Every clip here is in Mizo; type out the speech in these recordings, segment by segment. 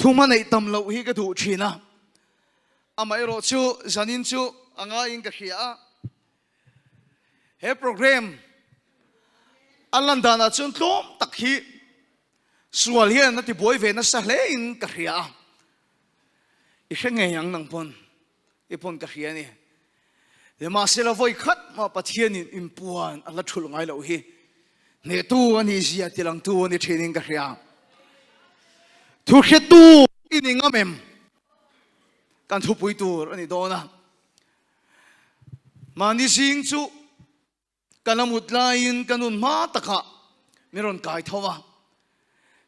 Thuma neih tam loh hi ka duh thin a, amaherawh chu zanin chu a ngaiin ka hria a. He program a lan danah chuan tlawm tak hi sual hian a ti buai ve nasa hle in ka hria a. I hre ngei ang nang pawn i pawn ka hria a ni. Nimahsela vawi khat mah Pathianin inpuan a la thulh ngai loh hi hnehtu a nih zia tilangtu a ni thinin ka hria. Thu hretu i ni ngam em? Kan thupui tur a ni dawn a. Mahni zing chu Ka la mut laiin ka nun hma takah min rawn kai tho a,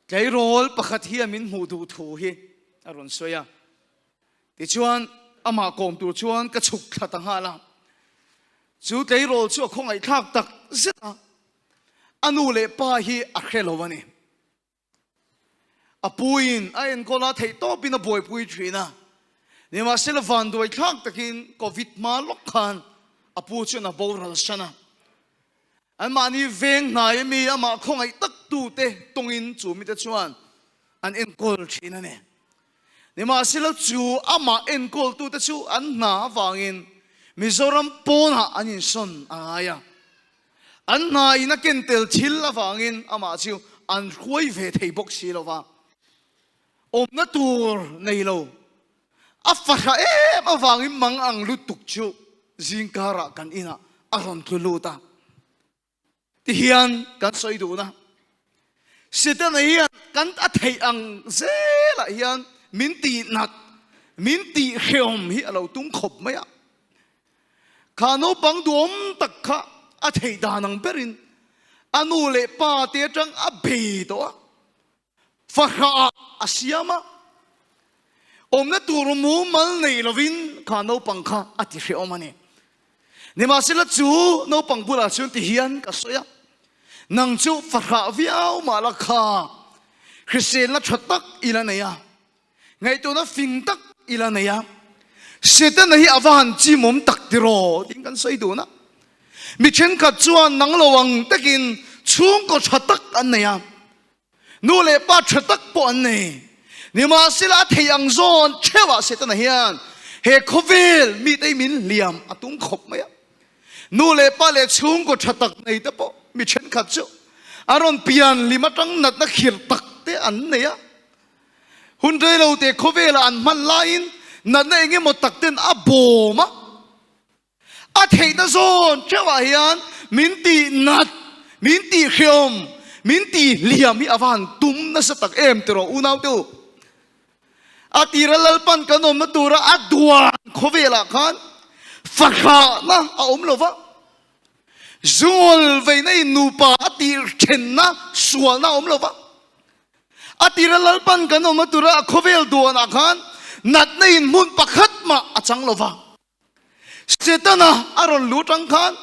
tleirawl pakhat hian min hmuh duh thu hi a rawn sawi a. Tichuan, amah kawm tur chuan ka chhuk thla ta nghal a. Chu tleirawl chu a khawngaihthlak tak zet a, a nu leh pa hi a hre lo a ni. A puiin a enkawl a, theihtawpin a buaipui thin a. Nimahsela vanduai thlak takin Covid hma lawk khan a pu chuan a boral san a. Anmahni veng hnai ami amah khawngaih tak tute tawngin chu mite chuan an enkawl thin a ni. Nimahsela chu amah enkawltute chu an hna avangin Mizoram pawnah an insawn a ngai a. An hna in a ken tel thil avangin amah chu an hruai ve thei bawk si lo va, awmna tur nei lo a fahra em avangin mang ang lutuk chu zingkarah kan inah a rawn tlu lut a. Tihian kan sawi duhna Setana hian kan a theih ang zelah hian min tihnat, min tihhrehawm hi a lo tum khawp mai a. Kha naupang duhawm tak kha a theih dan ang berin a nu leh pa te atang a bei tawh a, fahrah ah a siam a, awmna tur mumal nei lovin kha naupang kha a ti hrehawm a ni. Nimahsela chu naupang bulah chuan ti hian ka sawi a, Nang chu fahrah viau mah la kha hriselna tha tak i la nei a, ngaihtuahna fing tak i la nei a, Setana hi a va han chimawm tak tiraw tiin kan sawi dun a. Mi thenkhat chuan nang lo ang takin chhungkaw tha tak an nei a, Nu leh pa tha tak pawh an nei. Nimahsela a thei ang zawn theuhah Setana hian he khawvel mite hi min hliam a tum khawp mai a. Nu leh pa leh chhungkaw tha tak nei te pawh mi thenkhat chu a rawn pian hlim atang natna khir tak te an nei a. Hun reilo te khawvelah an hman laiin natna eng emaw tak ten a bawm a. A theihna zawn theuhah hian min tih nat, min tih hreawm, min tih hliam hi a va han tum nasa tak em ti rawh unaute u. A tira Lalpan kan awmna tura a duan khawvelah khan fahrahna a awm lo va, zungawl veina in nupa a tih thenna sualna a awm lo va. A tira Lalpan kan awmna tura a khawvel duanah khan natna in hmun pakhat mah a chang lo va. Setana a rawn luh tang khan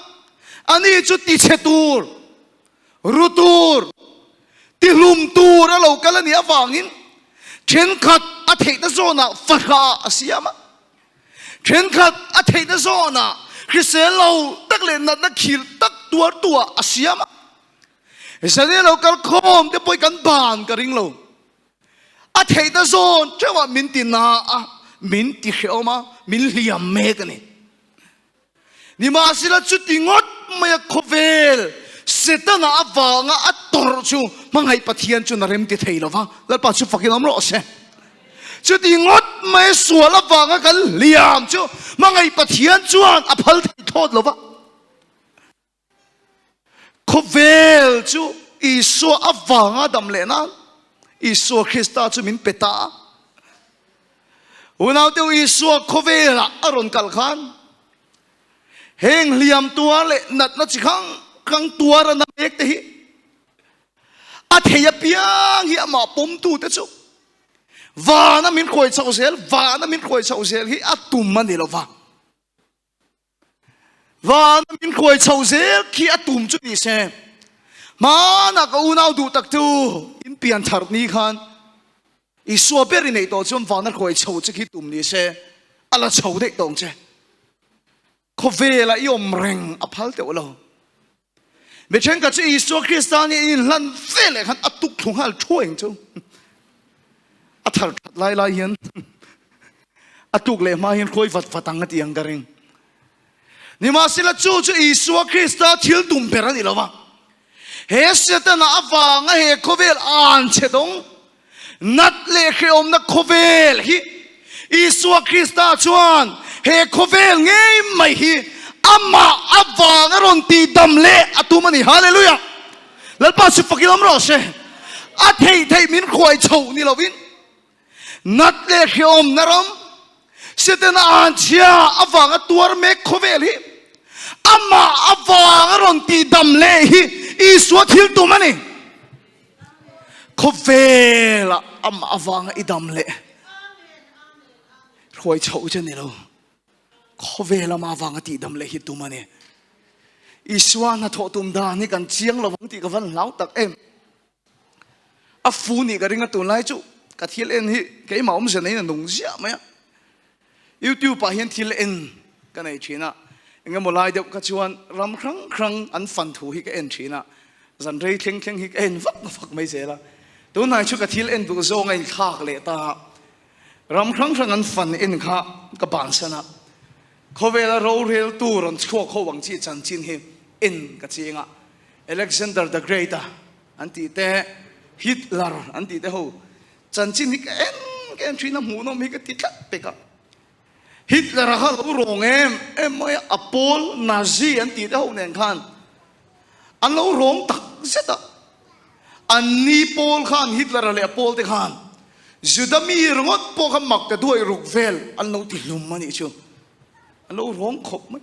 ani chu tichhe tur, ru tur, tihlum tur a lo kal a nih avangin thenkhat a theihna zawnah fahrah a siam a, thenkhat a theihna zawnah hrisel lo tak leh natna khir tak tuartuah a siam a. Zane lo kal khawm te pawh hi kan ban ka ring lo. A theihna zawn theuhah min ti na a, min ti hrehawm a, min hliam mek a ni. Nimahsela chuti ngawt maia khawvel Setana avanga a tawrh chu hmangaih Pathian chu na rem ti thei lo va, Lalpa chu fakin awm rawh se. Chuti ngawt maia sual avanga kan hliam chu hmangaih Pathian chuan a phal thei thlawt lo va. Khawvel chu Isua avanga dam leh nan Isua Krista chu min pe ta a. Unaute u Isua khawvelah a rawn kal khan heng hliam tuar leh natna chi hrang hrang tuar a na mek te hi a thei apiang hi amah pawmtute chu vana min hruai chhoh zel, vana min hruai chhoh zel hi a tum a ni lo va. Vana min hruai chho zel khi a tum chu ni se, hmanah ka unau duh tak chu in pian thar ni khan Isua ber i neih tawh chuan vana hruai chho che khi tum ni se, a la chho daih tawng che. Khawvelah i awm reng a phal teuh lo. Mi thenkhat chu Isua Krista nih in inhlan ve leh khan a tuk thlu nghal thuai ang chu. A thar that lai lai hian a tuk leh hma hian khawi vat vat ang a ti ang ka ring. Nimahsela chu chu Isua Krista thil tum ber a ni lo va. He Setana avanga he khawvel an chhe dawng nat leh hrehawmna khawvel hi Isua Krista chuan he khawvel ngei mai hi amah avanga rawn tihdam leh a tum a ni. Hallelujah! Lalpa chu fakin awm rawh se. A theih theih min hruai chho ni lovin nat leh hrehawmna ram Setana an chhia avanga tuar mek khawvel hi amah avanga rawn tihdam leh hi Isua thil tum a ni. Khawvelah amah avanga i dam leh hruai chhoh che ni lo. Khawvel amah avanga tihdam leh hi tum a ni. Isua hnathawh tum dan hi kan chiang lo ang tih ka van hlau tak em. A fu nih ka ring a tunlai chu ka thil en hi keimah awmzia neiin a nung ziah mai a. YouTube ah hian thil en ka nei thin a, engemaw lai deuh kha chuan ram hrang hrang an fan thu hi ka en thin a, zan rei thleng thleng hi ka en vak vak mai zel a. Tunhnai chu ka thil en duh zawng a inthlak leh ta a, ram hrang hrang an fan en kha ka bansan a, khawvela roreltu rawn chhuak ho ang chi chanchin hi en ka ching a, Alexander the Great a an tih te, Hitler an tih te ho Chanchin hi ka en ka en thin a, hmuhnawm hi ka ti tlat pek a. Hitler a kha lo rawng em em mai a, a pawl Nazi an tih te ho nen khan an lo rawng tak zet a. An ni pawl khan Hitler a leh a pawl te khan Juda mi ringawt pawh kha mak ta duai ruk vel an lo ti hlum a nih chu. An lo rawng khawp mai.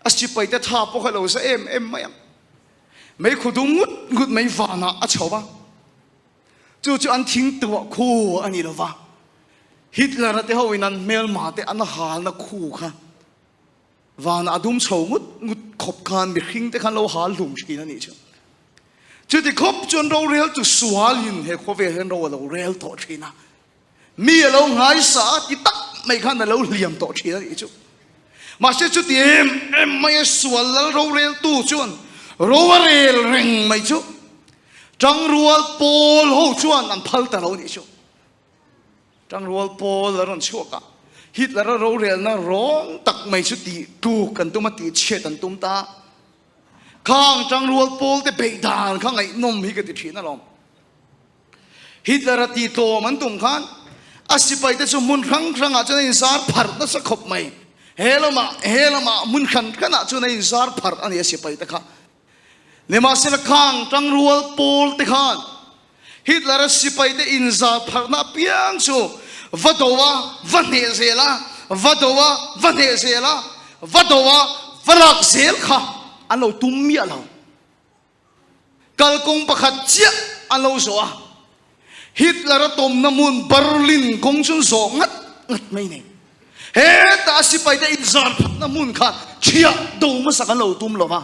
A sipai te tha pawh kha lo za em em mai a. Meikhu dum ngut ngut mai vanah a chho a. Chu chu an thing tuah khu a ni lo va, Hitler-a te hoin an hmelma te an halna khu kha vanah a dum chho ngut ngut khawp khan mihring te khan lo hal hlum thin a nih chu. Chuti khawp chuan rorel chu sualin he khawvel hian ro a lo rel tawh thin a, mi a lo nghaisa a ti tak mai khan a lo hliam tawh thin a nih chu. Mahse chuti em em mai a sual lal roreltu chuan ro a rel reng mai chu. Tangrual pawl ho chuan an phal ta lo nih chu. Tangrual pawl a rawn chhuak a, Hitler a rorelna rawng tak mai chu tih tluk an tum a, tih chhiat an tum ta. Khang tangrual pawl te beih dan kha ngaihnawm hi ka ti thin alawm. Hitler a tih tlawm an tum khan a sipai te chu hmun hrang hrangah chuan a inzar pharh nasa khawp mai. He lamah, he lamah hmun hran hranah chuan a inzar pharh a ni a sipai te kha. Nimahsela khang tangrual pawl te khan Hitler-a sipaite inzal pharhna apiang chu va do a, va hneh zel a, va do a, va hneh zel a, va do a, va lak zel kha an lo tum miah lo. Kalkawng pakhat chiah an lo zawh a, Hitler-a tawmna hmun Berlin kawng chu an zawh ngat ngat mai nei. Heta a sipaite inzar phatna hmun kha chhiah do hmasak an lo tum lo va.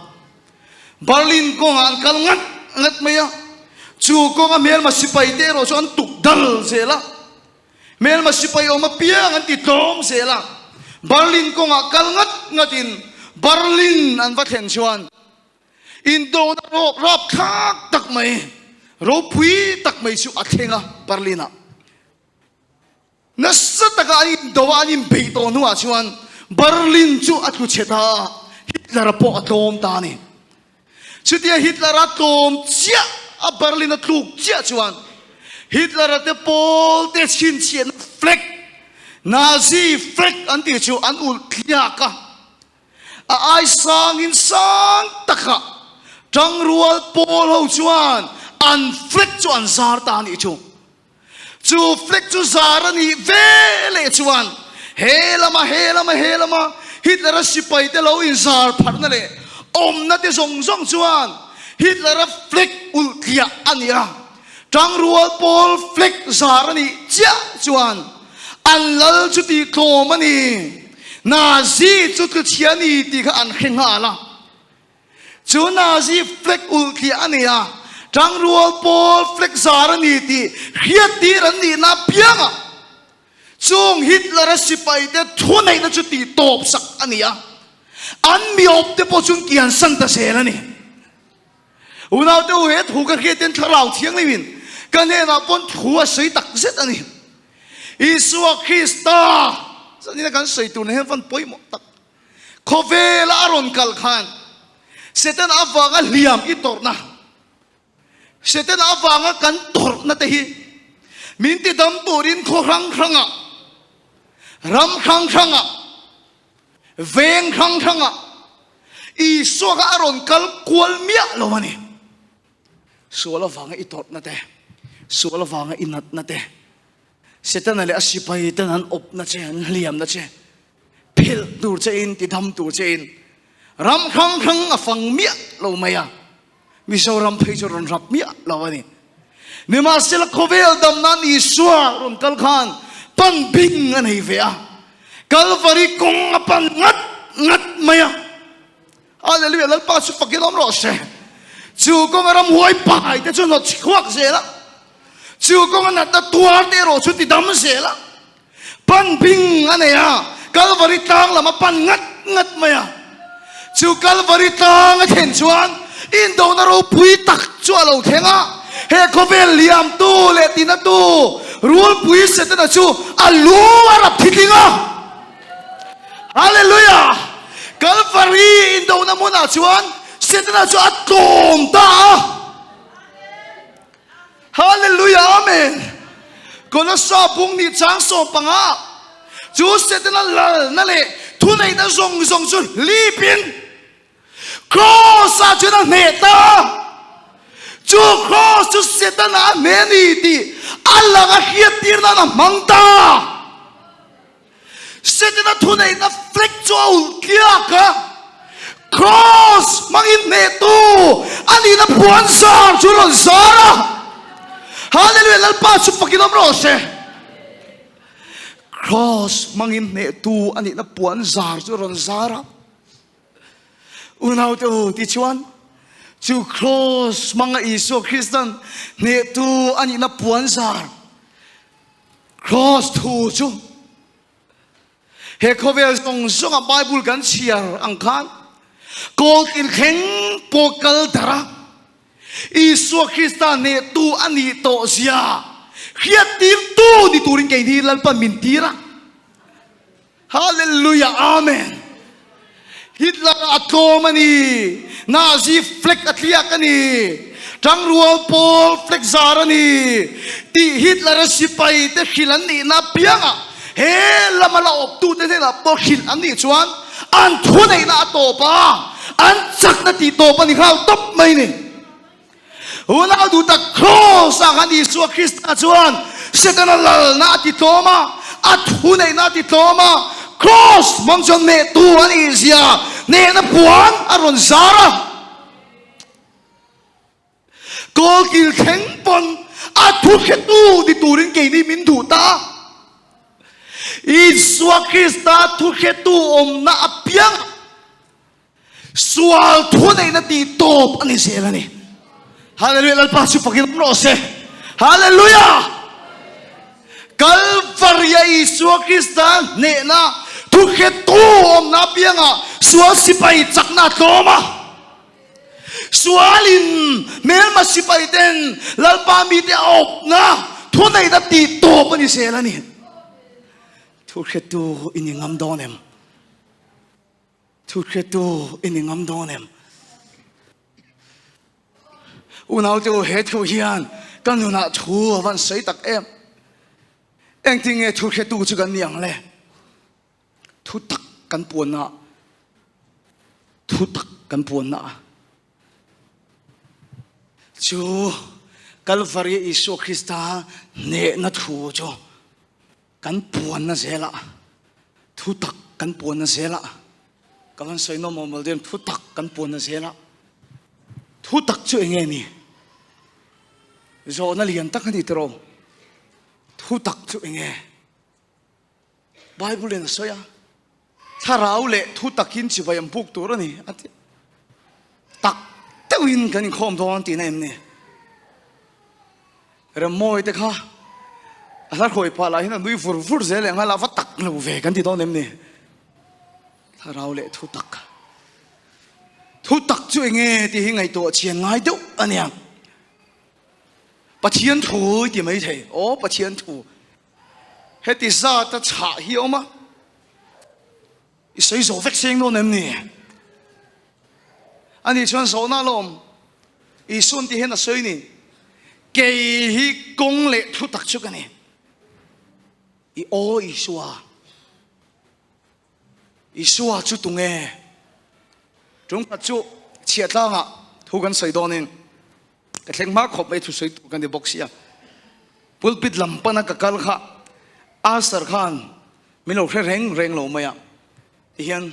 Berlin kawngah an kal ngat ngat mai a, chu kawnga hmelma sipaite erawh chu an tuk dal zel a. Hmelma sipai awm apiang an ti tlawm zel a. Berlin kawngah kal ngat ngatin Berlin an va thlen chuan Indona rawk rapthlak tak mai, ropui tak mai chu a thleng a Berlin-ah. Nasa taka an indo a, an inbeih tawh hnuah chuan Berlin chu a tlu chhe ta a, Hitler-a pawh a tlawm ta a ni. Chutia Hitler-a tlawm chiah a Berlin a tluk chiah chuan Hitler-a te pawl te chhinchhiahna flag, Nazi flag an tih chu an ulh tliak a. A ai sangin sang takah tangrual pawl ho chuan an flag chu an zar ta a nih chu. Chu flag chu zar a nih ve leh chuan he lama he lama he lama Hitler-a sipai te lo inzar pharhna leh awmna te zawng zawng chuan Hitler-a flag ulh tliah a ni a. Tangrual pawl flag zar a nih chiah chuan an lal chu tih tlawm a ni. Nazi chu tluchhia a ni tih kha an hre nghal a. Chu Nazi flag ulh tliah a ni a, Tangrual pawl flag zar a ni tih hriat tir an nihna apiangah chung Hitler-a sipaite thuneihna chu tih tawp sak a ni a, an miawpte pawh chu an kiansan ta zel a ni. Unaute u, he thu ka hriat hian Thlarau Thianghlimin ka hnenah pawn thu a sawi tak zet a ni. Isua Krista zanina kan sawi tur nen hian van pawimawh tak. Khawvela a rawn kal khan Setana avanga hliam i tawrhna, Setana avanga kan tawrhna te hi min tidam turin khaw hrang hrangah, ram hrang hrangah, veng hrang hrangah Isua kha a rawn kal kual miah lo a ni. Sual avanga i tawrhna te, sual avanga i natna te, Setana leh a sipai ten an awpna che, an hliamna che, philh tur che in, tidam tur che in ram hrang hrang a fang miah lo mai a, Mizoram phei chu rawn rap miah lo a ni. Nimahsela khawvel dam nan Isua rawn kal khan pan bing a nei ve a, Kalvari kawng a pan ngat ngat mai a. Hallelujah, Lalpa chu fakin awm rawh se. Chu kawnga ramhuai pai te chu hnawt chhuak zel a, chu kawnga natna tuar te erawh chu tidam zel a. Pan bing a nei a, Kalvari tlang lam a pan ngat ngat mai a. Chu Kalvari tlang a thlen chuan indona ropui tak chu a lo thleng a, he khawvel liamtu leh tinatu rulpui Setana chu a lu a rap thitling a. Hallelujah! Kalvari indona hmunah chuan Setana chu a tlawm ta a. Hallelujah! Amen! Kolossa bung nih chang 15 chu Setana lalna leh thuneihna zawng zawng chu hlipin Cross-ah chuan a hneh ta a. Chu cross chu Setana a hneh a ni tih a lang a hriattir nan a hmang ta. Setana thuneihna flag chu a ulh tliak a, Cross hmangin hnehtu a nihna puan zar chu a rawn zar a. Hallelujah! Lalpa chu fakin awm rawh se. Cross hmangin hnehtu a nihna puan zar chu a rawn zar a. Unaute u, tichuan chu Cross hmanga Isua Kristan hnehtu a nihna puan zar, Cross thu chu he khawvel zawng zawnga Bible kan chhiar ang khan kawltin thleng pawh kal darh a, Isua Krista hnehtu a nih tawh zia hriattirtu ni turin kei hi Lalpan min tir a. Hallelujah Amen Hitler a tlawm a ni Nazi flag a tliak a ni Tangrual pawl flag zar a ni tih Hitler a sipai te hrilh an nihna apiangah he lama la awptute hnenah pawh hrilh an nih chuan an thuneihna a tawp a, an chakna tih tawp a ni nghal tawp mai ni. Unau duh tak Kraws ah khan Isua Krista chuan Setana lalna a ti tlawm a, a thuneihna a ti tlawm a, Kraws hmang chuan hnehtu a nih zia hnehna puan a rawn zar a. Kawlkil thleng pawn a thu hretu ni turin keini min duh ta a. Isua Krista thu hretu awmna apiang Sual thuneihna tih tawp a ni zel a ni. Hallelujah Lalpa chu fakin awm rawh se. Hallelujah! Kalvaria Isua Krista hnehna thuhretu awmna apiangah sual sipai chakna a tlawm a. Sualin hmelma sipai ten Lalpa mite a awpna thuneihna tih tawp a ni zel a ni. Thuhretu i ni ngam dawn em? Thuhretu i ni ngam dawn em? Unaute u, he thu hian ka nunah thu a van sawi tak em? Engtin nge thuhretu chu kan ni ang le? Thu tak kan puanna, thu tak kan puanna chu Kalvari Isua Krista hnehna thu chu Kan puanna zelah thu tak kan puanna zelah ka van sawi nawm awm em thu tak kan puanna zelah thu tak chu enge ni zawhna lian tak a ni tiraw thu tak chu enge Bible in a sawi a thlarau leh thu takin chibai an buk tur a ni a ti tak deuhin kan inkhawm dawn tihna em ni Remmawi te kha a hla hruai pah lah hian a nui vur vur zel leh nghal a, va tak lo ve kan ti dawn em ni? Thlarau leh thu tak. Thu tak chu enge tih hi ngaihtuah chian ngai deuh a nia. Pathian thu i ti mai thei, aw Pathian thu. Heti zata chhah hi a awm a, i sawi zawh vek seng dawn em ni? Ani chuan zawhna a la awm. Isuan ti hian a sawi ni, Kei hi kawng leh thu tak chu ka ni. I aw Isua. Isua chu tunge? Ṭumkhat chu chhiahtlangah thu kan sawi dawnin ka thleng hma khawp mai thu sawi tur ka ni bawk sia. Pulpit lam pana ka kal kha Asher khan min lo hre reng reng lo mai a, tihian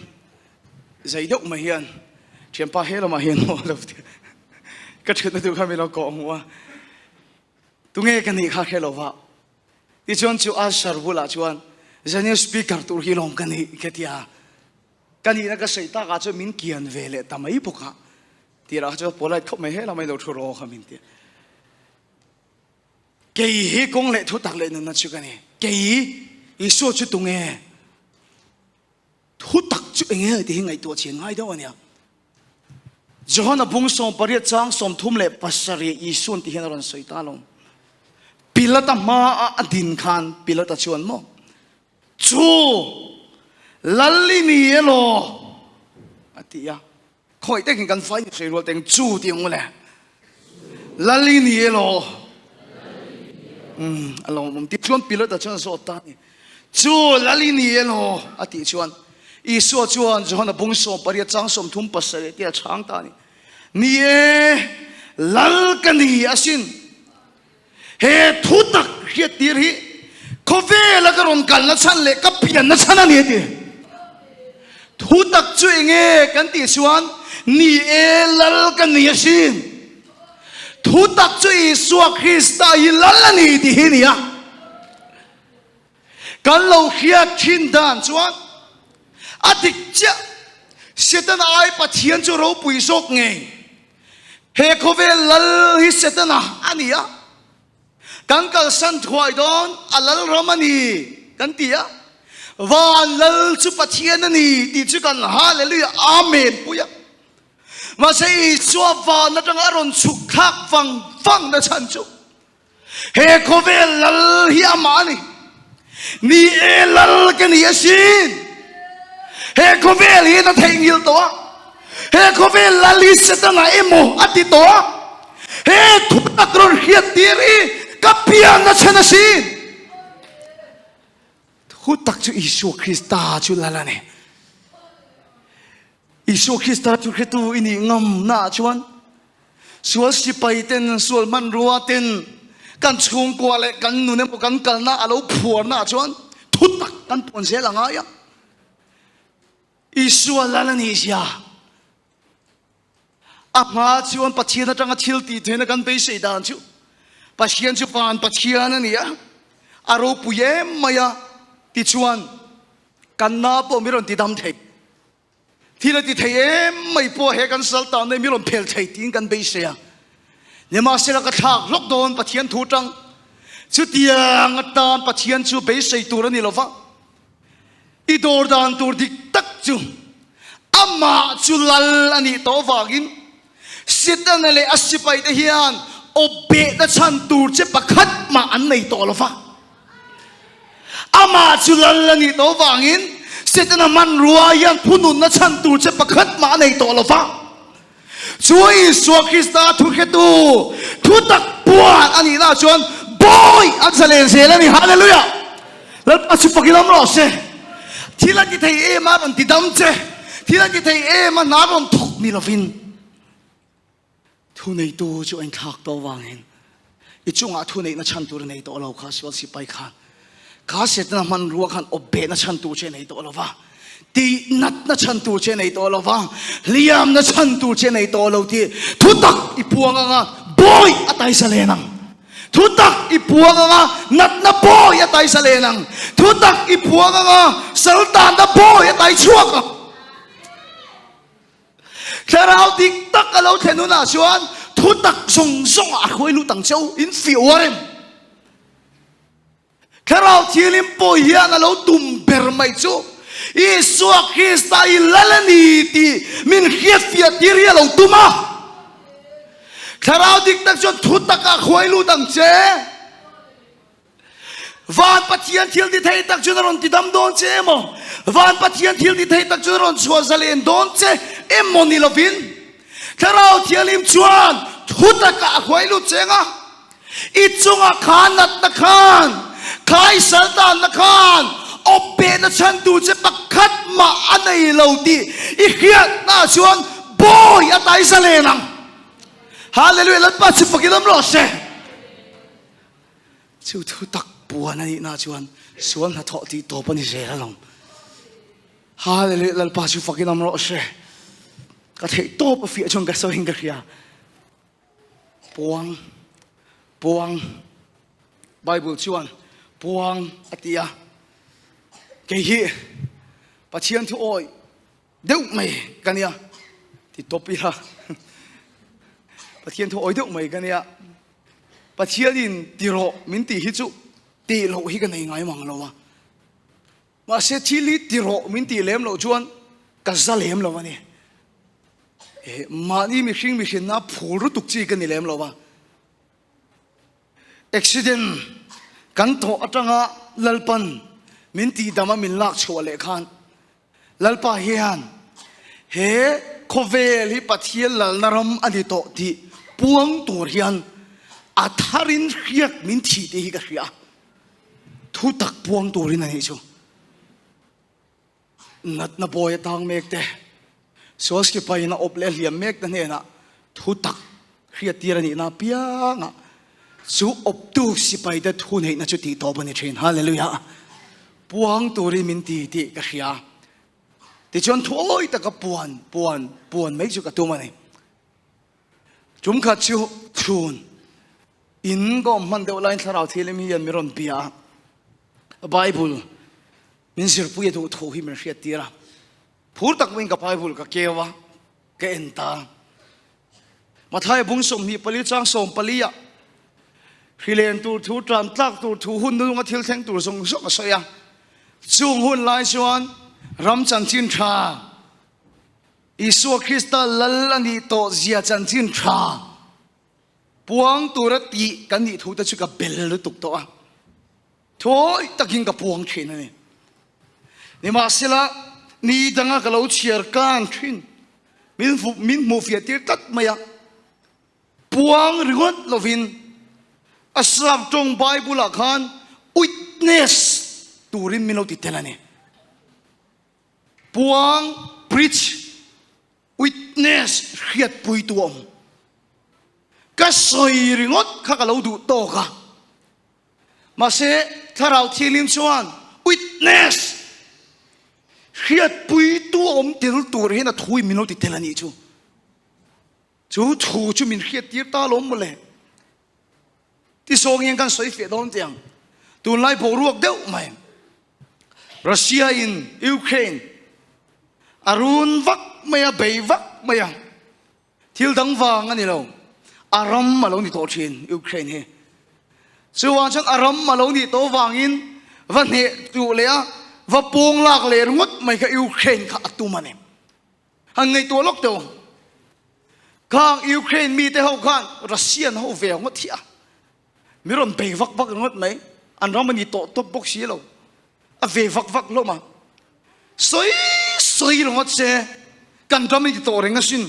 zei deuh mai hian thianpa he lamah hian aw lo ti ka ṭhutna tur kha min lo kawh hmuh a, tunge ka nih kha hre lo va. Tichuan chu Asher bulah chuan Zaniel speaker tur hi lawm ka nih ka ti a, ka nihna ka sawi takah chuan min kian ve leh ta mai bawk a, tirah kha chuan polite khawp mai helam a ilo thu rawh kha min ti a. Kei hi kawng leh thu tak leh nunna chu ka ni, kei Isua chu tunge? Thu tak chu enge tih hi ngaihtuah chhian ngai deuh a nia. Johana bung 18 chang 37 Isuan ti hian a rawn sawi ta lo. Pilata hmaa a din khan Pilata chuan maw chu lal i ni elaw a ti a. Khawi takin kan fai hrei rual teng chu ti ang le. Lal i ni elaw? Um, a lawmawm ti chuan Pilata chuan zawt ta ni. Chu lal i ni elaw? A tih chuan Isua chuan Johana bung 18 chang 37 tia chhang ta ni. Ni e, lal ka ni asin. He thu tak hriattir hi khawvela ka rawn kalna chhan leh ka pianna chhan a ni a ti. Thu tak chu enge kan tih chuan ni e lal ka ni asin. Thu tak chu Isua Krista hi lal a ni tih hi ni a. Kan lo hriat thin dan chuan a dik chiah Setana ai Pathian chu ropui zawk ngei. He khawvel lal hi Setana a ni a, kan kalsan thuai dawn a lal ram a ni kan ti a, van lal chu Pathian a ni tih chu kan Hallelujah Amen pui a. Mahse Isua van atanga a rawn chhuk thlak vang vang na chhan chu He khawvel lal hi amah a ni. Ni e lal ka ni asin. He khawvel hi na theihnghilh tawh a. He khawvel lal hi Setana emaw a ti tawh a. He thutak rawn hriat tir hi ka pian a chhan asin. Thutak chu Isua Krista chu lal a ni. Isua Krista chu hretu i nih ngamnaah chuan sual sipai ten, sual hmanrua ten kan chhungkua leh kan nun emaw kan kalna a lo phuarnaah chuan thutak kan puan zel a ngai a. Isua lal a nih zia a hma chuan Pathian atanga thil tih theihna kan beisei dan chu Pathian chu van Pathian a ni a, a ropui em mai a, tichuan kan na pawh mi rawn ti dam thei. Thil a ti thei em mai pawh he kan sal tan mai mi rawn phel thei tiin kan beisei a. Nimahsela ka thlak hlawk dawn Pathian thu tang. Chutiang atan Pathian chu beisei tur a ni lova. I dawr dan tur dik tak chu amah chu lal a nih tawh vangin Setana leh a sipaite hian awpbehna chhan tur che pakhat mah an nei tawh lova. Amah chu lal a nih tawh vangin Setana hmanrua hian phununna chhan tur che pakhat mah a nei tawh lo va. Chu Isua Krista thuhretu thutak puan a nihna chuan bawi an zalen zel a ni. Hallelujah! Lalpa chu fakin awm rawh se. Thil a ti thei em a rawn ti dam che, thil a ti thei em a hna rawn thawk ni lovin, Thuneitu chu a inthlak tawh vangin i chungah thuneihna chhan tur a nei tawh lo kha sual sipai khan kha Setana hmanrua khan awpbehna chhan tur che a nei tawh lo va, tihnatna chhan tur che a nei tawh lo va, hliamna chhan tur che a nei tawh lo tih thutak i puang anga bawi a taisa len ang. Thutak i puang anga natna bawi a taisa len ang. Thutak i puang anga saltanna bawi a tai chhuak ang. Thlarau dik tak a lo thlen hunah chuan thutak zawng zawng ah a hruai lut ang che u, in fiah uar em? Thlarau Thianghlim pawh hian a lo tum ber mai chu Isua Krista i lal a ni tih min hriatfiah tir hi a lo tum a. Thlarau dik tak chuan thutak ah hruai lut ang che. Van Pathian thil ti thei tak chuan a rawn ti dam dawn che emaw, Van Pathian thil ti thei tak chuan a rawn chhuah zalen dawn che emaw ni lovin, Thlarau Thianghlim chuan thu takah a hruai lut cheng a, i chungah khan natna khan, khaisal tanna khan awp behna chhantu che pakhat mah a nei lo tih i hriatnaah chuan bawi a tai zalen ang. Hallelujah! Lalpa chu fakin awm rawh se. Chu thu tak puan a nihna chuan sual hnathawh tih tawp a ni zel alawm. Hallelujah Lalpa chu fakin awm rawh se. Ka theih tawp a fiah chuan ka sawiin ka hria. Puang, puang, Bible chuan puang a ti a. Kei hi Pathian thu awi deuh mai ka nia ti tawp ila Pathian thu awi deuh mai ka nia Pathianin ti rawh min tih hi chu tih loh hi ka nei ngai mang lo a mahse thil hi ti rawh min tih lem loh chuan ka za lem lo a ni eh mahni mihring mihrinna phul lutuk chi ka ni lem lo a Accident kan thawh atanga Lalpan min tihdam a min lak chhuah leh khan Lalpa hian he khawvel hi Pathian lalna ram a ni tawh tih puang tur hian a tharin hriat min thih tih hi ka hria a, thu tak puang turin a nih chu. Natna bawi a tang mek te, sual sipain a awp leh a hliam mek te hnenah thu tak hriattir a nihna apiangah chu awptu sipaite thu neihna chu tih tawp a ni thin. Hallelujah! Puang turin min ti tih ka hria. Tichuan thuawi taka puan, puan, puan mai chu ka tum a ni. Tum khat chu chhun in ka awm hman deuh laiin thlarau thianghlim hian min rawn bia a, Bible Min zirpui a duh thu hi min hriat tir a, phur tak maiin ka Bible ka keu a, ka en ta. Mathaia bung 24 chang 14 ah hrilen tur thu, tlan tlak tur thu, hun nunga thil thleng tur zawng zawng a sawi a. Chung hun lai chuan ram chanchin tha, Isua Krista lal a nih tawh zia chanchin tha puang tura tih kan nih thu te chu ka bel lutuk tawh a. Thawi takin ka puang thin a ni. Nimahsela, ni danga ka lo chhiar kan thin. Min min hmuh fiah tir tlat mai a. Puang ringawt lovin a Sap tawng Bible ah khan witness turin min lo ti tel a ni. Puang, preach, witness hriatpui tu a awm. Ka sawi ringawt kha ka lo duh tawk a. Mahse, Thlarau Thianghlim chuan witness, hriatpuitu awm tel tur hian a thu in min lo ti tel a nih chu. Chu thu chu min hriattir ta lawm mawle. Ti zawng hian kan sawi fiah dawn tiang. Tunlai boruak deuh mai. Russia in Ukraine a run vak mai a, bei vak mai a. Thil dang vang a ni lo, a ram a lo ni tawh thin Ukraine hi. Chuvang chuan a ram a lo nih tawh vangin va hneh duh leh a, va pawng lak leh ringawt mai kha Ukraine kha a tum a ni. Han ngaihtuah lawk teh u. Khang Ukraine mite ho khan Russian ho ve ngawt hi a, mi rawn bei vak vak ringawt mai, an ram a ni tawh tawp bawk si lo, a ve vak vak hlawm a. Sawi sawi ringawt se kan ram i ti tawh reng asin.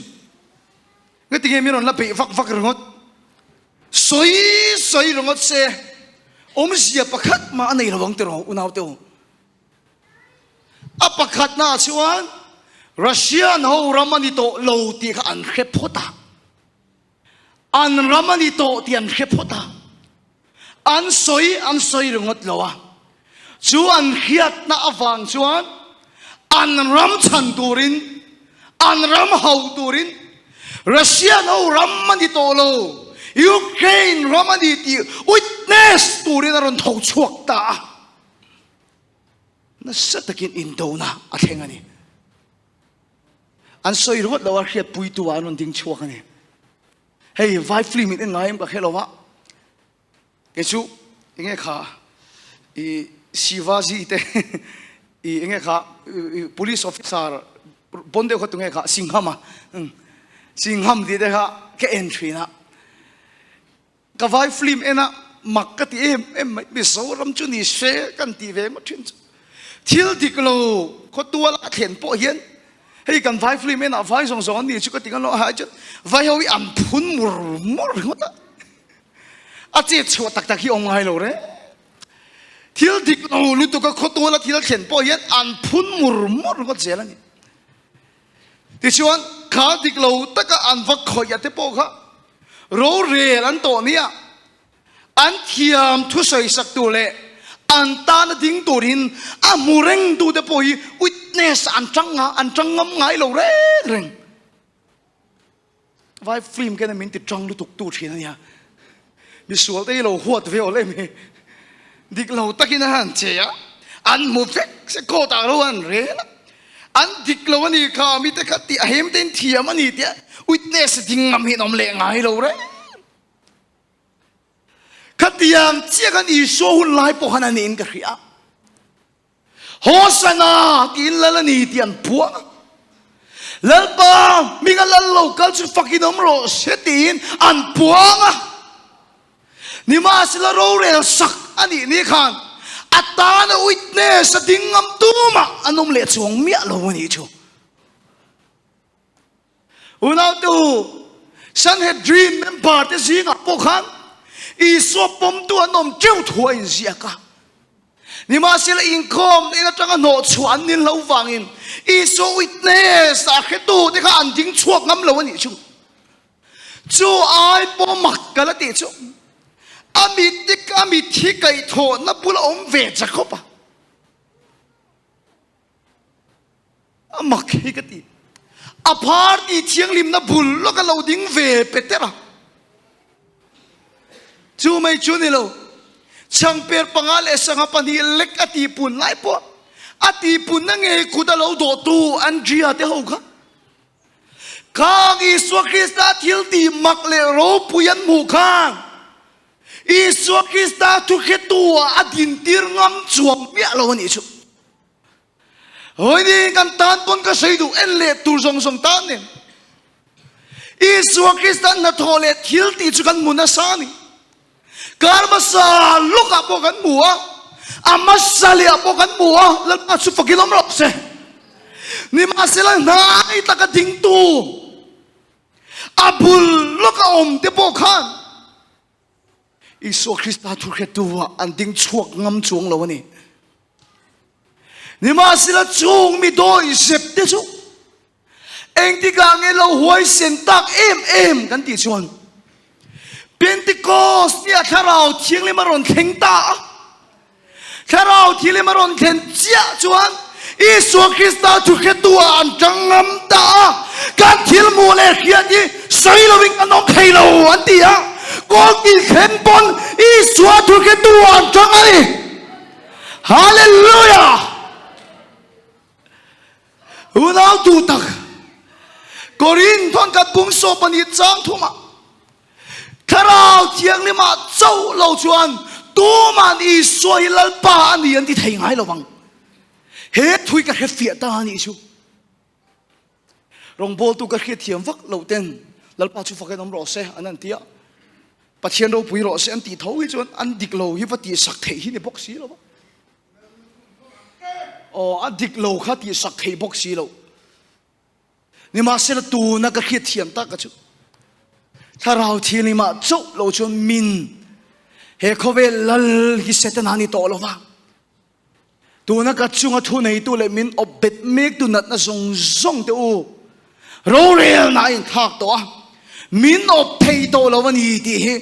Ngatinge min rawn la beih vak vak ringawt. Sawi sawi ringawt se awmzia pakhat mah a nei lo ang tiraw unau te u. A pakhatna ah chuan Russian ho ram a ni tawh lo tih kha an hre phawt a. An ram a ni tawh tih an hre phawt a, an sawi an sawi ringawt lo a, chu an hriatna avang chuan an ram chhan turin, an ram hauh turin Russian ho ram a ni tawh lo, Ukraine ram a ni tih witness turin a rawn tho chhuak ta a, nasa takin indona a thleng a ni. An sawi ringawt lo a hriatpuitu ah an rawn ding chhuak a ni. Hei vai film in en ngai em ka hre lo a. Kei chu enge kha i Shivaji te i enge kha police officer bon deuh kha tunge kha Singham a. Singham ti te kha ka en thin a. Ka vai film en a. mak ka ti em em mai. Mizoram chu ni se kan tih ve ngawt thin chu. Thil dik lo khawtual a thlen pawh hian hei kan vai film enah vai zawng zawng an ni chu ka ti ngam lo a hai chuan vai ho hi an phun mur mur ringawt a. A chet chhuah tak tak hi awm ngai lo reng. Thil dik lo lutuk a khawtual a thil thlen pawh hian an phun mur mur ringawt zel a ni. Tichuan kha dik lo taka an va khawih a te pawh kha rorel an tawh nia an thiam thusawi sak tur leh an tana ding turin a hmu reng tu te pawh hi witness an tang nga an tang ngam ngai lo reng reng. Vai film kena min ti tang lutuk tu thin ania. Misual te hi lo huat ve awl em hi. Dik lo takin a han che a, an hmu vek se court ah ro an rel a. An dik lo a ni kha mi te kha tih a hem te in thiam a ni tia witness ding ngam hi an awm leh ngai lo reng. Khatiang chiah khan Isua hun lai pawh khan a niin ka hria. Hosana tiin lal a ni tih an puang a. Lalpa hminga lal lo kal chu fakin awm rawh se tiin an puang a. Nimahsela rorel sak a nih ni khan a tana witness a ding ngam tumah an awm leh chuang miah lo a nih chu. Unautu, Sanhedrin member te zingah pawh khan Isua pawmtu an awm teuh thu a inziak a. Nimahsela inkhawm in atanga hnawh chhuah an nil lo vangin Isua witness a hretu te kha an ding chhuak ngam lo a nih chu. Chu ai pawh mak ka la tih chu a mit a mitthi kaihthawhna bula awm ve Jakob a. A mak hi ka ti. A phar tih thianghlimna bul lawk a lo ding ve Peter a. Chu mai chu ni lo. Changper panga leh sangha pahnih lek a tihpun lai pawh a tihpunna ngei kut a lo dawhtu Andrea te ho kha. Khang Isua Krista thil tih mak leh ropui an hmuh khan Isua Krista thuhretu ah a dintir ngam chuang miah lo a nih chu. Hawi kan tan pawn ka sawi duh en leh tur zawng zawng tan nen. Isua Krista hnathawh leh thil tih chu kan hmu nasa a ni. Kar hmasa lawkah pawh kan hmu a, a hmasa lehah pawh kan hmu a, Lalpa chu fakin awm rawh se. Nimahsela hnai taka dingtu a bul lawka awm te pawh khan Isua Krista thu hretu ah an ding chhuak ngam chuang lo a ni. Nimahsela chung mi dawi zep te chu engtikah nge lo huaisen tak em em kan tih chuan Pentecost nia Thlarau Thianghlim a rawn thleng ta a. Thlarau Thianghlim a rawn thlen chiah chuan Isua Krista thu hretu ah an tang ngam ta a, kan thil hmuh leh hriat hi sawi lovin kan awm thei lo an ti a, kawl kil thlen pawn Isua thu hretu ah an tang a ni. Hallelujah! Unau duh tak, Korinth thawn khat bung sawm pahnih chang thumah Thlarau Thianghlimah chauh lo chuan tuman Isua hi Lalpa a ni an ti thei ngai lo vang. He thui ka hre fiah ta a nih chu. Rawngbawltu ka hriat thiam vak lo ten Lalpa chu fakin awm rawh se an an ti a. Pathian ropui rawh se an tih tho hi chuan an dik lo hi va tih sak theih hi ni bawk si lo va. Aw a dik lo kha tih sak theih bawk si lo. Nimahsela tuna ka hriat thiam tak a chu Thlarau Thianghlimah chauh lo chuan min he khawvel lal hi Setana ni tawh lo va. Tuna ka chunga thu neitu leh min awp bet mektu natna zawng zawng te u rorelna a inthlak tawh a, min awp thei tawh lo a ni tih hi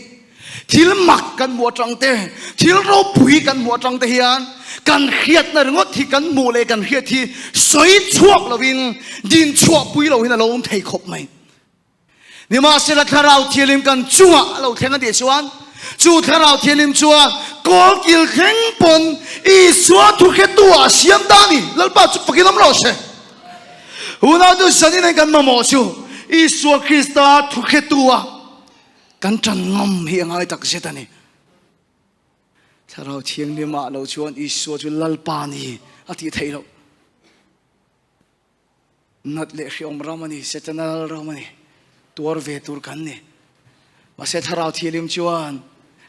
thil mak kan hmuh atang te, thil ropui kan hmuh atang te hian kan hriatna ringawt hi kan hmuh leh kan hriat hi sawi chhuak lovin din chhuahpui lohin a lo awm thei khawp mai. Nimahsela Thlarau Thianghlim kan chungah a lo thleng a tih chuan chu Thlarau Thianghlim chuan kawl kil thleng pawn Isua thu hretu ah a siam ta a ni. Lalpa chu fakin awm rawh se. Unau chu zanin hian kan mamawh chu Isua Krista thu hretu ah kan tan ngam hi a ngai tak zet a ni. Thlarau Thianghlim ah lo chuan Isua chu Lalpa ni a tih theih loh. Nat leh hriawm ram a ni, Setana lal ram a ni, tuar ve tur kan ni. Mahse Thlarau Thianghlim chuan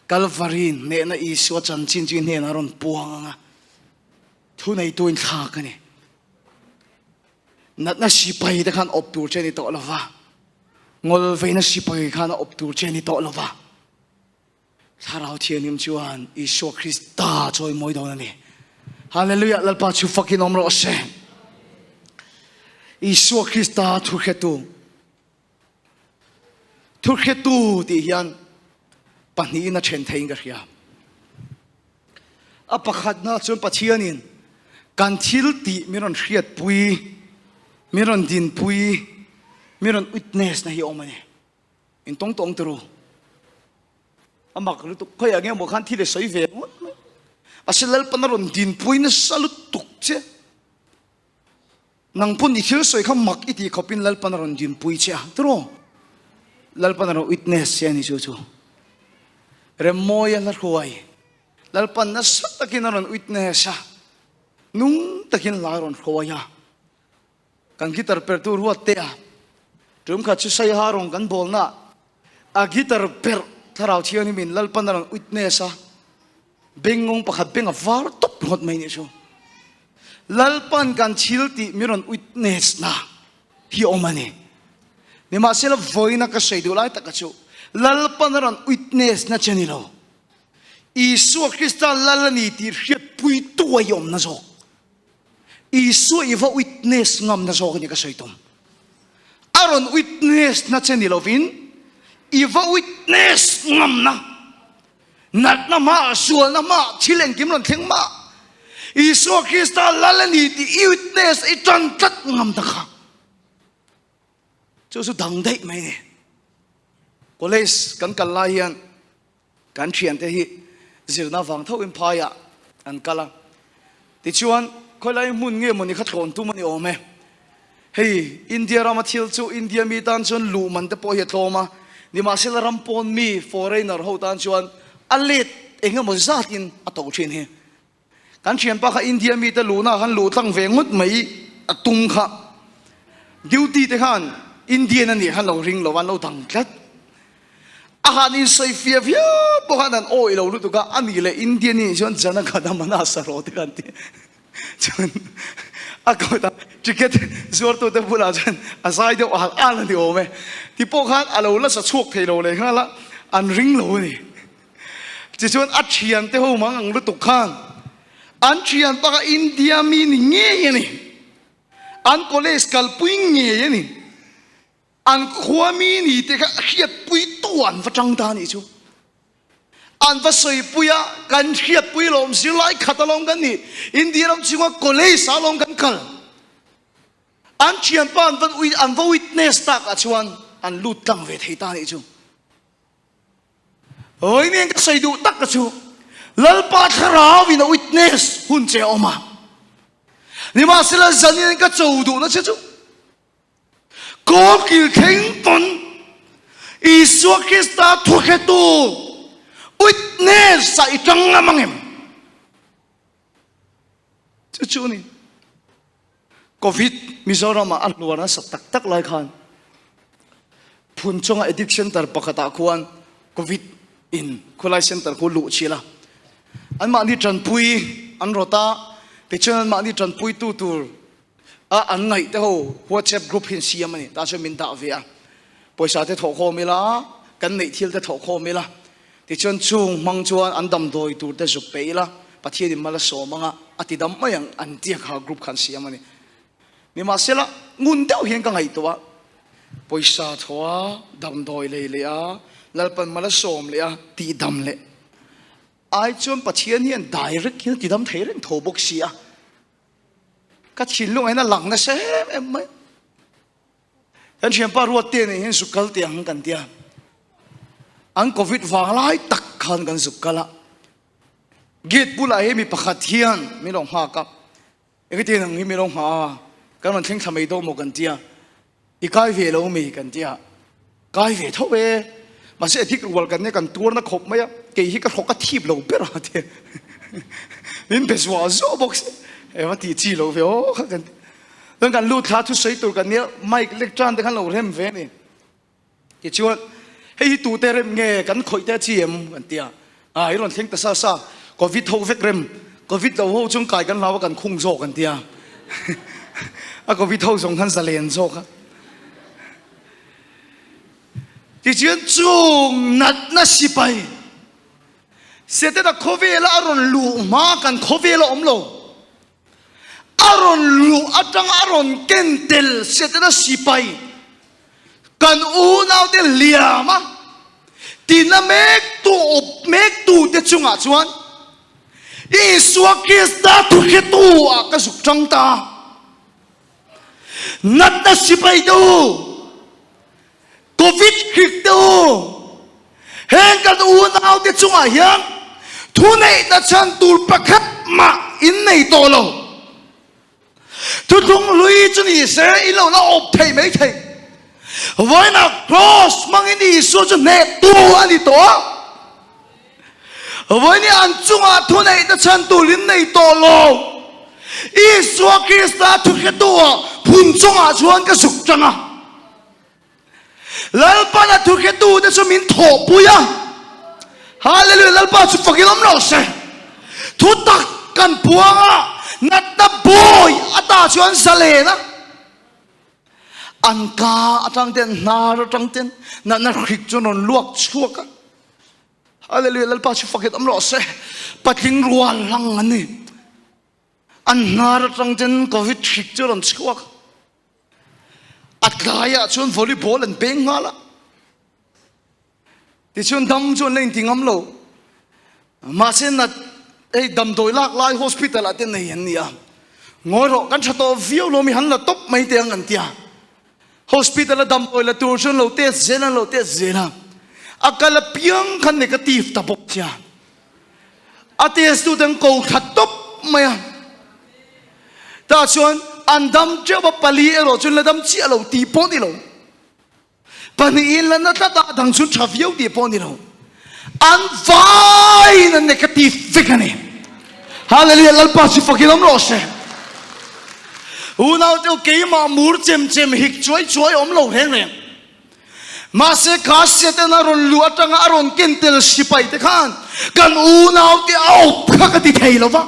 Kalvari hnehna Isua chanchin chu i hnenah a rawn puang ang a, thuneitu in thlak a ni. Natna sipai te khan awp tur che a ni tawh lo va, ngawlveina sipai khan a awp tur che a ni tawh lo va. Thlarau Thianghlim chuan Isua Krista chawimawi dawn a ni. Hallelujah! Lalpa chu fakin awm rawh se. Isua Krista thuhretu Thuhretu tih hian pahnihin a then theiin ka hria. A pakhatna chuan Pathianin kan thil tih min rawn hriatpui, min rawn dinpui, min rawn witness na hi a awm a ni. In tawng tawng turu. A mak lutuk khawiah nge maw khan thil i sawi ve ngawt mai. Mahse Lalpan a rawn dinpui nasa lutuk che. Nang pawn i thil sawi kha mak i tih khawpin Lalpan a rawn dinpui che a, tiraw? Lalpan a rawn witness che a ni chu chu. Remmawia hla hruai, Lalpan nasa takin a rawn witness a, nung takin hla a rawn hruai a. Kan guitar perhtu ruat te a, tum khat chu Saiha rawn kan bawlna a guitar perh Thlarau Thianghlimin Lalpan a rawn witness a, Bengngawng pakhat beng a var tawp ringawt mai nih chu. Lalpan kan thil tih min rawn witness na hi awm a ni. Nimahsela vawiina ka sawi duh lai taka chu Lalpan a rawn witness na che ni lo. Isua Krista Lal a ni tih hriatpui tu a i awmna zawk. Isua i va witness ngamna zawk a ni ka sawi tum. A rawn witness na che ni lovin i va witness ngamna. Natna hmaah, sualna hmaah, thil engkim rawn thleng mah. Isua Krista Lal a ni tih i witness i tan tlat ngam ta kha. Chu chu dang daih mai ni. College kan kal lai hian kan thiante hi zirna vang tho in phaiah an kal a. Tichuan khawilai hmun nge mawni kha thlawn tum a ni awm e. Hei India rama thil chu India mi tan chuan luh man te pawh hi a tlawm a, nimahsela ram pawn mi foreigner ho tan chuan a let eng emaw zatin a to thin hi. Kan thianpa kha India mi te luhna ah khan luh tlang ve ngawt mai a tum kha. Duty te khan Indian a nih khan lo ring lo a, an lo dang tlat. A han insawifiah viau pawh khan an awih lo lutuk a, a nih leh Indian nih chuan Jana Gana Mana Saro te khan ti. Chuan a kawt a ticket zuartute bulah chuan a zai deuh al al a ni awm e. Ti pawh khan a lo la sa chhuak thei lo leh nghal a, an ring lo a ni. Tichuan a thiante ho mang ang lutuk khan an thian pakhat India mi ni ngei a ni, an college kalpui ngei a ni. An khua mi ni te kha hriatpui tu an va tang ta nih chu. An va sawipui a, kan hriatpui lawm zirlai khat alawm kan nih. India ram chhunga college ah alawm kan kal. An thianpa an va an va witness tak ah chuan an lut tlang ve thei ta nih chu. Awi nen ka sawi duh tak ka chu Lalpa thlarau in a witness hun che a awm a. Nimahsela zanin ka cho duhna che chu Kawlkil thleng pawn Isua Krista thuhretu witness ah i tang ngam ang em? Chu chu ni. Covid Mizoram ah a hluar nasa tak tak lai khan phun chunga addict center pakhat ah khuan Covid in khulai center khu luh chil a. Anmahni tanpui an rawt a, tichuan anmahni tanpuitu tur a an ngaih te ho WhatsApp group hi an siam a ni tah chuan min dah ve a pawisa te thawh khawm ila kan neih thil te thawh khawm ila tichuan chung hmang chuan an damdawi tur te zuk pe ila Pathian in mal a sawm anga a ti dam mai ang an tia kha group kha an siam a ni nimahsela ngun deuh hian ka ngaihtuah a pawisa thaw a damdawi lei leh a Lalpan mal a sawm leh a tih dam leh ai chuan Pathian hian direct hian a ti dam thei reng tho bawk si a. Ka thinlung ah hian a lang nasa em em mai. Kan thianpa ruat te nen hian zuk kal teh ang kan tia. An covid vang lai tak khan kan zuk kal a. Gate bulah hi mi pakhat hian min lo nghak a. Engati nang hi min lo nghah a, kan rawn thleng thla mai dawn maw kan tia. I kai ve lo mi kan ti a, kai ve tho e, mahse a dik rual kan nia kan tuar na khawp mai a, kei hi ka hrawk a thip lo ber a ti min be zuah zuah bawk si, eng a tih chi lo ve aw kha kan ti, chuan kan lut thla thusawi tur kan nia mic lek tan te khan lo rem ve a ni, tichuan hei hi tute rem nge kan khawih te a chi em kan ti a. A i rawn thleng ta sa sa, Covid ho vek rem, Covid lo ho chung kai kan hlau a kan khung zawk an tia. A Covid ho zawng khan zalen zawk a. Tichuan chung natna sipai Setana khawvela a rawn luh hma kan khawvela awm lo. A rawn luh atanga a rawn ken tel Setana sipai kan unaute hliam a tina mek tu awp mek tu te chungah chuan Isua Krista thuhretu ah ka zuk tang ta. Natna sipai te u, Covid hrik te u, heng kan unaute chungah hian thuneihna chhan tur pakhat mah in nei tawh lo. Thuthlung hlui chu ni se i lo la awp thei mai thei. Vawiinah Cross hmangin Isua chu hnehtu a ni tawh a. Vawiin an chungah thuneihna chhan turin nei tawh lo. Isua Krista thuhretu-ah phun chungah chuan ka zuk tang a. Lalpan a thuhretute chu min thawhpui a. Hallelujah! Lalpa chu fakin awm lo se. Thutak kan puang a, natna bawi ata chuan zalen a. An ka atang ten, hnar atang ten natna hrik chu rawn luak chhuak a. Hallelujah! Lalpa chu fakin awm rawh se. Patling rual hlang an ni. An hnar atang ten Covid hrik chu rawn chhuak a. A tlaiah chuan volleyball an peng nghal a. Tichuan dam chu an la inti ngam lo. Mahse nat hei damdawi lak lai hospital ah te nei an ni a. Ngawi rawh kan tha tawh viau lo mi han la tawp mai te ang an ti a. Hospital a damdawi la tur chuan lo test zel an lo test zel a. A kal apiang khan negative ta bawk sia. A test tu te an ko thla tawp mai a. Tah chuan an dam teuh a pali erawh chuan la dam chiah lo tih pawh ni lo. Pahnihin la na tlat a dang chu tha viau tih pawh ni lo. An vaiin an negative vek a ni. Hallelujah Lalpa chu fakin awm rawh se. Unau teu keimah mur chem chem hik chuai chuai awm lo reng reng. Mahse kha Satan a rawn luh atanga a rawn ken tel sipai te khan kan unau te a awp kha ka ti thei lo va.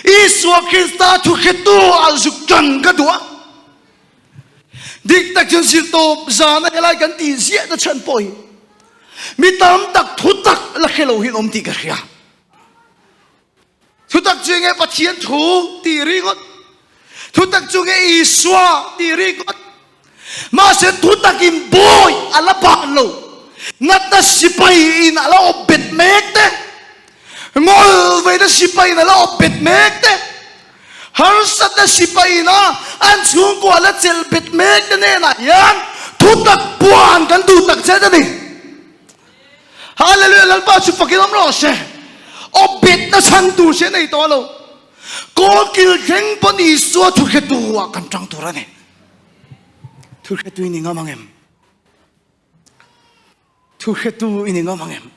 Isua Krista thuhretu a zuk tan ka duh a. Dik tak chuan zirtawp zana helai kan tih ziahna chhan pawh hi mi tam tak thutak la hre lo hian awm tih ka hria. Thutak chu enge Pathian thu tih ringawt. Thutak chu enge Isua tih ringawt. Mahse thutakin bawi a la ban lo. Natna sipai in a la awp bet mek te. Ngawl veina sipai in a la awp bet mek te. Harsatna sipai in a an chhungkua la chelh bet mek te hnenah hian thutak puan kan duh tak zet a ni. Hallelujah Lalpa chu fakin awm rawh se. Awp betna chhan tur si a nei tawh lo. Kawlkil thleng pawn Isua thuhretu ah kan tang tur a ni. Thuhretu i ni ngam ang em? Thuhretu i ni ngam ang em?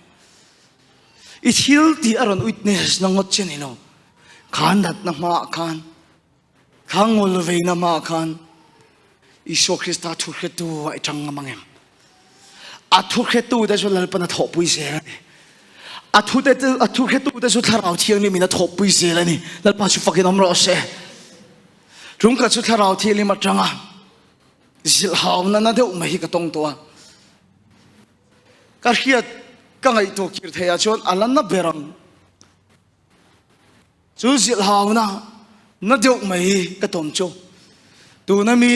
I thil tih a rawn witness na ngawt che ni lo. Kha natna hmaah khan, kha ngawlveina hmaah khan Isua Krista thuhretu ah i tang ngam ang em? A thuhretu te chu Lalpan a thawhpui zel a ni. A thute a thuhretu te chu Thlarau Thianghlim in a thawhpui zel a ni. Lalpa chu fakin awm rawh se. Ṭumkhat chu Thlarau Thianghlim aṭanga zilhhauna na deuh mai hi ka tawng tawh a. Ka hriat ka ngaihtuah kir thei ah chuan a la na ber ang. Chu zilhhauna na deuh mai hi ka tawm chu. Tuna mi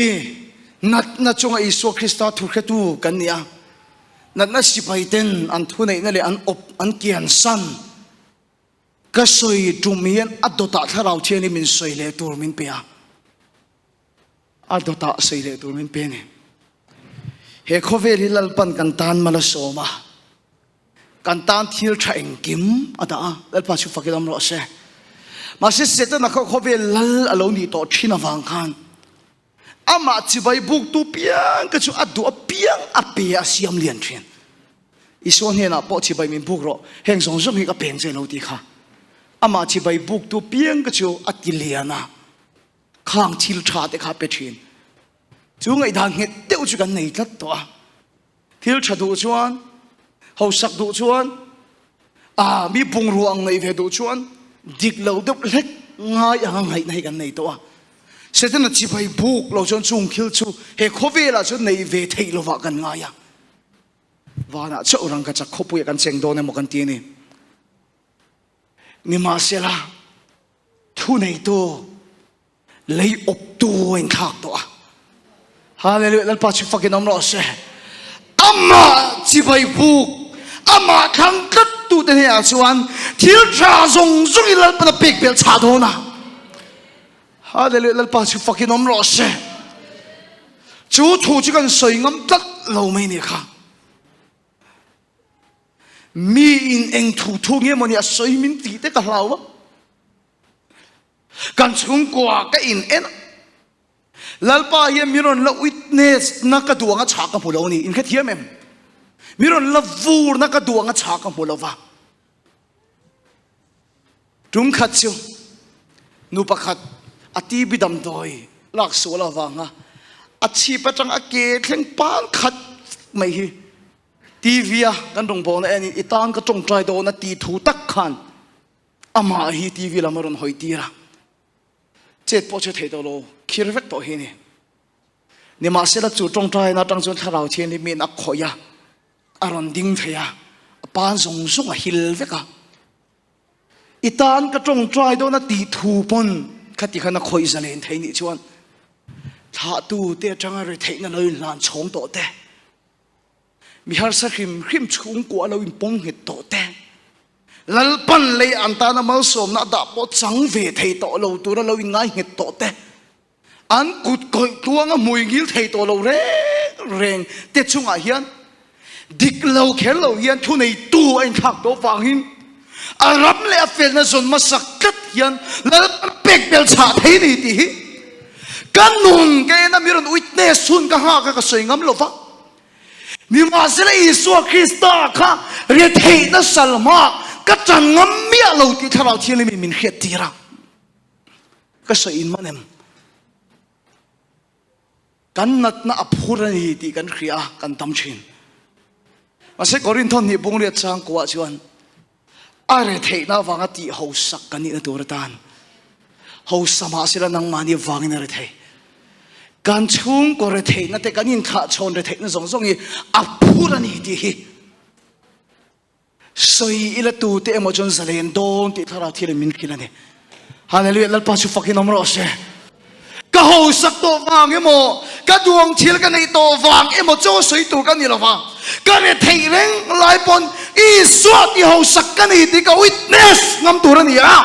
natna chunga Isua Krista thuhretu kan ni a. Natna sipai ten an thuneihna leh an awp an kiansan. Ka sawi tum hian a dawtah Thlarau Thianghlim min sawi leh tur min pe a, a dawtah sawi leh tur min pe a ni. He khawvel hi Lalpan kan tan mal a sawm a, kan tan thil tha engkim a dah a, Lalpa chu fakin awm rawh se. Mahse Setana kha khawvel lal a lo nih tawh thin avang khan Amah chibai buktu piang ka chu a duh apiang a pe a siam lian thin. Isua hnenah pawh chibai min buk rawh, heng zawng zawng hi ka peng che lo tih kha. Amah chibai buktu piang ka chu a ti lian a, khang thil tha te kha a pe thin. Chu ngaihdan nghet deuh chu kan nei tlat tawh a. Thil tha duh chuan, hausak duh chuan. A mi bungrua ang neih ve duh chuan dik lo deuh hlek ngai anga ngaihna hi kan nei tawh a. Setana chibai buk lo chuan chung thil chu he khawvelah chuan neih ve theih lovah kan ngai a. Vanah chauh rangka chak khawpuiah kan cheng dawn emaw kan ti a ni. Nimahsela, thuneitu lei awptu a inthlak tawh a. Hallelujah, Lalpa chu fakin awm rawh se. Amah chibai buk, amah thlang tlat tu te hnenah chuan thil tha zawng zawng in Lalpan a pek belh chhah dawn a. Hallelujah, Lalpa chu fakin awm rawh se. Chu thu chu kan sawi ngam tlat lo mai ni kha. Mi in eng thu thu nge mawni a sawi min tih te ka hlau a. Kan chhungkua ka in en a. Lalpa hian mi rawn la witness na ka duh anga chhah ka hmu lo a ni. In hrethiam em? Mi rawn la vur na ka duh anga chhah ka hmu lo va. Tum khat chu nu pakhat a TB damdawi lak sual avanga a chhip atang a ke thleng pal khat mai hi TV a kan rawngbawlna en in i tan ka tawngtai dawn a tih thu tak khan amah hi TV lam a rawn hawi tir a. Chet pawh che thei tawh lo, khir vek tawh hi a ni. Nimahsela chu tawngtaina atang chuan Thlarau Thianghlim in a khawih a, a rawn ding thei a, a pan zawng zawng a hil vek a. I tan ka tawngtai dawn a tih thu pawn khati khan a khawih zalen thei nih chuan thlahtu te atanga retheihna lo inhlan chhawng tawh te, Mi harsa hrim hrim chhungkua lo inpawng nghet tawh te, Lalpan lei an tana malsawmna a dah pawh chang ve thei tawh lo tura lo inngai nghet tawh te, an kut kawih tluanga hmui ngil thei tawh lo reng reng te chungah hian dik lo kher lo hian thuneitu a inthlak tawh vangin a ram leh a felna zawn hmasak tlat hian Lalpan pek bel chhah thei ni tih hi ka nun ka en a, mi rawn witness hun ka nghak a ka sawi ngam lo va. Nimahsela Isua Krista kha retheihna salhma ka chan ngam miah lo tih Thlarau Thianghlimin min hriat tir a. Ka sawi in man em? Kan natna a phur a ni tih kan hria a, kan tam thin. Mahse Korinthon hnih bungriat changkuah chuan A retheihna avanga tih hausak kan nihna tur atan hausa mahsela nangmahni avangin a rethei. Kan chhungkaw retheihna te, kan inthlahchhawn retheihna zawng zawng hi a phur a ni tih hi sawi ila tute emaw chuan zalen dawn tih thlarau thilin min hrilh a ni. Hallelujah, Lalpa chu fakin awm rawh se. Ka hausak tawh vang emaw, ka duang thil ka neih tawh vang emaw chaw sawi tur ka ni lo va, ka retheih reng lai pawn Isua ti hausak ka ni tih ka witness ngam tur a ni a.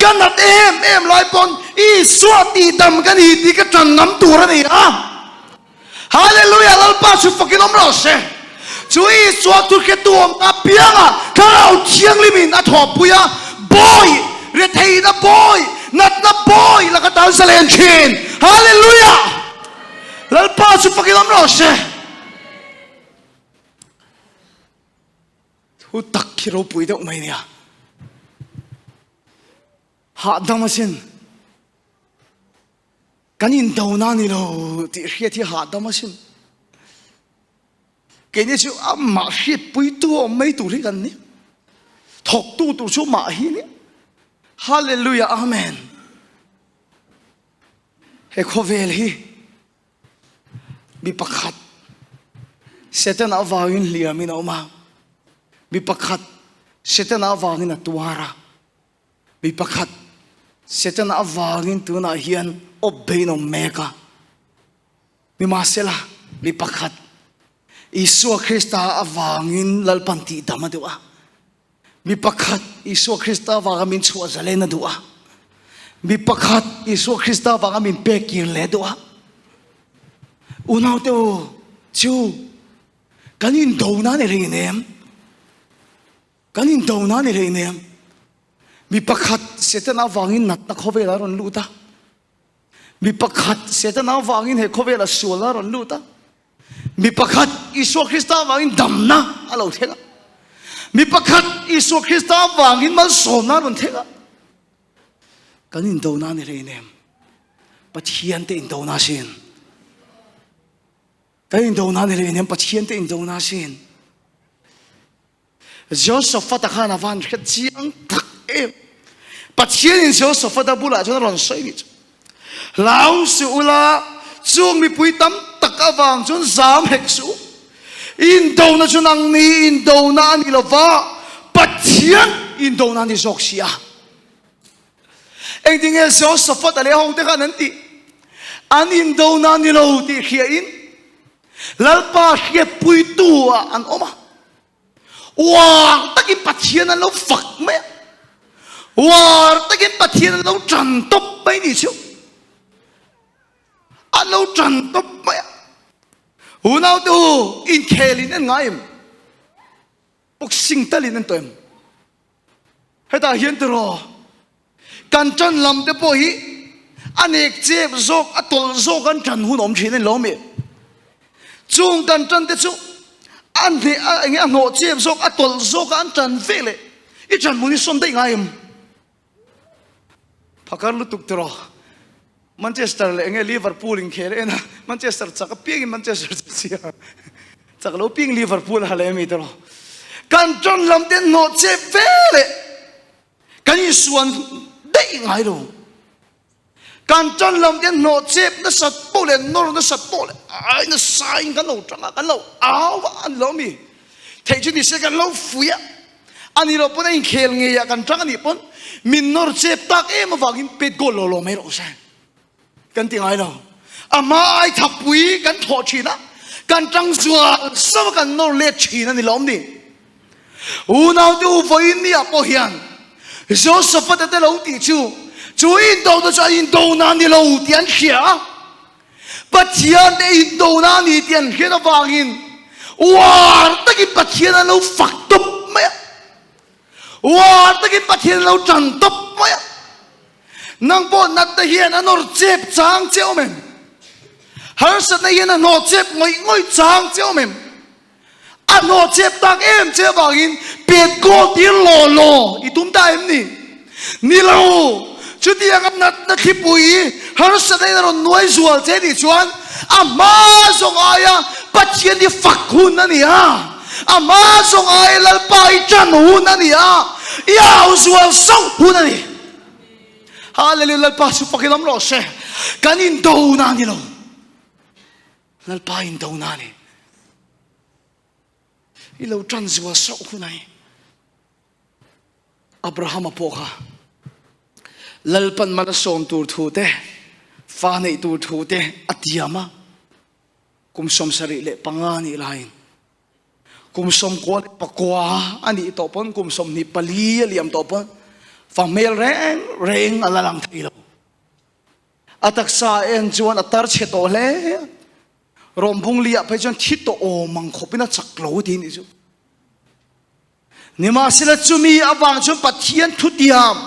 Ka nat em em lai pawn Isua ti dam ka ni tih ka tan ngam tur a ni a. Hallelujah Lalpa chu fakin awm rawh se. Chu Isua thu hretu awm ta pianga Thlarau Thianghlim in a thawhpui a, bawi, retheihna bawi, natna bawi laka tan zalen thin. Hallelujah Lalpa chu fakin awm rawh se. Thu tak khi ropui deuh mai nia. Hahdam asin. Kan indona a ni lo tih hriat hi hahdam asin. Keini chu amah hriatpuitu awm mai tur hi kan ni. Thawktu tur chu mah hi ni. Hallelujah Amen. He khawvel hi mi pakhat Satan avangin hliamin a awm a. Mi pakhat Satan avangin a tuar a. Mi pakhat Setana avangin tunah hian awp bein awm mek a. Nimahsela, mi pakhat Isua Krista avangin Lalpan tihdam a duh a. Mi pakhat Isua Krista avanga min chhuah zalen a duh a. Mi pakhat Isua Krista avanga min pek kir leh a duh a. Unaute u, chu kan indona ni reng em? Kan indona ni hleinem. Mi pakhat Setana avangin natna khawvel a rawn lut a. Mi pakhat Setana avangin he khawvel a sual a rawn lut a. Mi pakhat Isua Krista avangin damna a lo thleng a. Mi pakhat Isua Krista avangin malsawmna a rawn thleng a. Kan indona ni hleinem. Pathian te indona sin. Kan indona ni hleinem Pathian te indona sin. Jehoshaphat-a khan a van hre chiang tak em. Pathianin Jehoshaphat-a bulah chuan a rawn sawi nih chu. Hlau suh ula, chung mipui tam tak avang chuan zam hek suh u. Indona chu nangni indona a ni lova, Pathian indona a ni zawk si a. Engtinge Jehoshaphat-a leh a hote khan an tih? An indona a ni lo tih hriain Lalpa hriatpuitu ah an awm a. Uar takin Pathian an lo fak mai a. Uar takin Pathian an lo tan tawp mai ni chu. An lo tan tawp mai a. Unau te u, inkhel in en ngai em? Boxing talin en tawh em? Hetah hian tiraw kan ṭan lam te pawh hi a nek chep zawk a tawlh zawk an ṭan hun awm ṭhin a ni lo mi? Chung kan ṭan te chu a hneh a enge a hnawh chep zawk a tawlh zawk a an ṭan vek leh i ṭan hmun hi sawn daih ngai em? Phakar lutuk tiraw Manchester leh enge Liverpool inkhel en a Manchester chak apiangin Manchester chu sia chak lo piang Liverpool a ha leh ami tiraw kan ṭan lam te hnawh chep ve leh kan insuan daih ngai lo kan ṭan lam te hnawh chep nasat pawh leh nawr nasat pawh leh ai nasa in kan lo ṭang a kan lo au a ani lo ami theih chu nise kan lo fui a A ni lo pawn a inkhel ngei ah kan tang a nih pawn min nawr chep tak em avangin pet goal lo lo mai rawh se kan ti ngai lo. A hma ai thapui kan thawh thin a, kan tang zual sauh a kan nawr let thin a ni lawm ni. Unaute u vawiin ni ah pawh hian Josaphat-a te lo tih chu chu indona chu an indona a ni lo tih an hria a. Pathian te indona a ni tih an hriat avangin uar takin Pathian an lo fak tawp mai a, uar takin Pathian an lo tan tawp mai a. Nang pawh natna hian a nawr chep chang che awm em? Harsatna hian a hnawh chep ngawih ngawih chang che awm em? A hnawh chep tak em che avangin pet goal tir law law i tum ta em ni? Ni lo! Chutianga natna thlipui harsatna in a rawn nuai zual che nih chuan a hma zawng aia Pathian hi fak hun a ni a, a hma zawng aia Lalpa hi tan hun a ni a, i au zual sauh hun a ni. Hallelujah! Lalpa chu fakin awm rawh se. Kan indona a ni lo. Lalpa in do na ni. I lo tan zual sauh hun ai. Abrahama pawh kha Lalpan mal a sawm tur thu te, fa neih tur thu te a tiam a. Kum 75 nih laiin kum 99 a nih tawh pawn kum 24 a liam tawh pawn fa hmel reng reng a la lang thei lo. A taksa en chuan a tar chhe tawh hle a, Rawmbung li ah phei chuan thi tawh awm ang khawpin a chak lo ti nih chu. Nimahsela chumi avang chuan Pathian thutiam,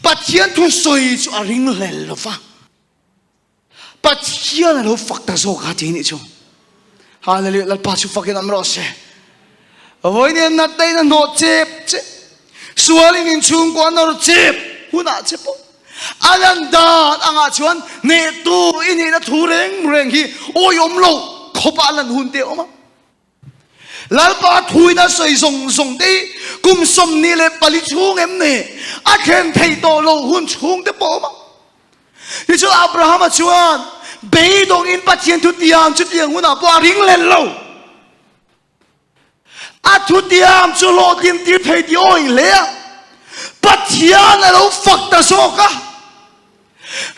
Pathian thusawi chu a ringhlel lo va, Pathian a lo fak ta zawk a ti nih chu. Hallelujah, Lalpa chu fakin awm rawh se. Vawiin natna in a hnawh chep che, sualin inchhungkua a nawr chep hunah che pawh A lan dan angah chuan hnehtu i nihna thu reng reng hi awihawm lo khawpah a lan hun te a awm a. Lalpa thuina sawi zawng zawng te hi kum 24 chhung em ni a thlen theih tawh loh hun chhung te pawh a awm a. Tichuan Abrahama chuan beidawngin Pathian thutiang chutiang hunah pawh a ring len lo. A thutiam chu hlawhtlin tir thei tih awih hle a, Pathian a lo fak ta zawk a.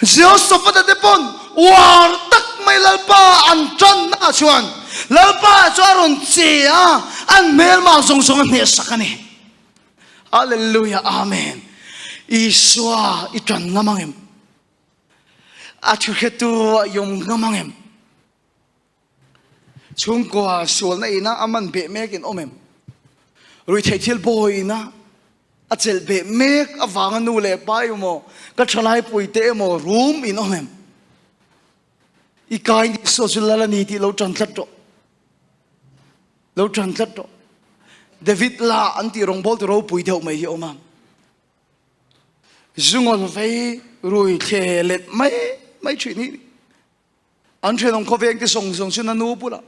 Jehoshaphat-a te pawn uar tak mai Lalpa an tanna chuan Lalpa chu a rawn che a, an hmelma zawng zawng a hnehsak a ni. Hallelujah, Amen. Isua i tan ngam ang em? A thuhretu a i awm ngam ang em? Chhungkua sualna ina a man beh mek in awm em? Ruihtheih thil bawi ina a chelh beh mek avanga nu leh pa emaw ka thalai puite emaw rum in awm em? I kai ni saw chu lal a ni tih lo tan tlat rawh. Lo tan tlat rawh. David la an tih rawngbawl tu ropui deuh mai hi awm a. Zungawl vei rui thle let mai mai thin hi. An thenawm khawveng te zawng zawng chu na nu bulah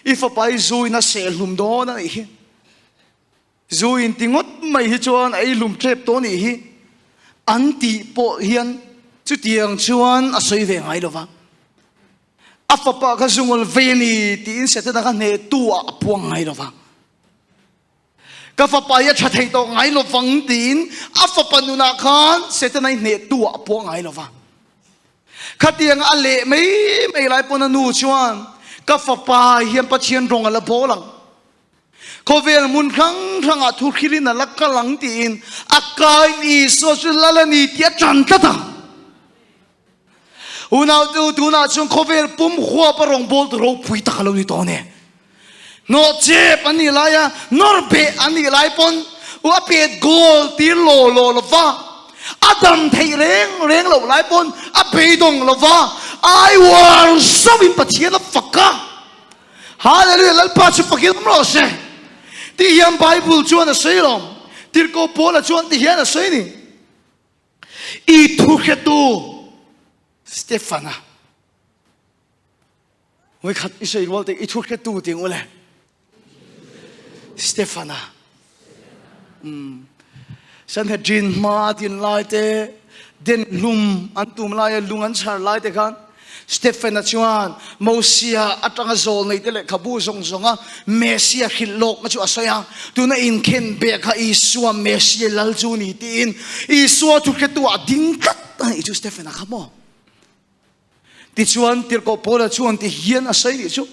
i fapa i zuin a seh hlum dawn a nih hi. Zu in ti ngawt mai hi chuan a ei hlum tep tawh nih hi an tih pawh hian chutiang chuan a sawi ve ngai lo va. A fapa kha zungawl vei a ni tiin Setana kha hnehtu ah a puang ngai lo va. Ka fapa hi a tha thei tawh ngai lo vang tiin a fapa nunah khan Setana hi hnehtu ah a puang ngai lo va. Khatiang a leh mai mai lai pawn a nu chuan ka fapa hian Pathian rawng a la bawl ang. Khawvel hmun hrang hrangah thu hrilhin a la kal ang tiin a kain Isua chu lal a ni tih a ṭan tlat ang. Unautu tunah chuan khawvel pum huap a rawngbawltu ropui tak a lo ni tawh a ni. Nawhchep an nih laia nawr beh an nih lai pawn u a pet goal tir law law lo va, a dam theih reng reng loh lai pawn a beidawng lo va, ai uar zauhin Pathian a fak a. Hallelujah Lalpa chu fakin awm rawh se. Tih hian Bible chuan a sawi lawm. Tirhkoh Paula chuan ti hian a sawi ni. I thu hretu Stefana. Ngoi khat i sawi rual te i thu hretu ting ule. Stefana. Um. Sanhedrin hma din lai te den hlum an tum lai lung an chhar lai te khan Stephen-a chuan Mosia atanga zawl nei te lehkhabu zawng zawnga Messia hrilh lawkna chu a sawi a, tuna inkhen beh kha Isua Messia lal chu ni tiin Isua thu hretu ah ding tlat a nih chu Stephen-a kha maw? Tichuan Tirhkoh Paula chuan ti hian a sawi nih chu,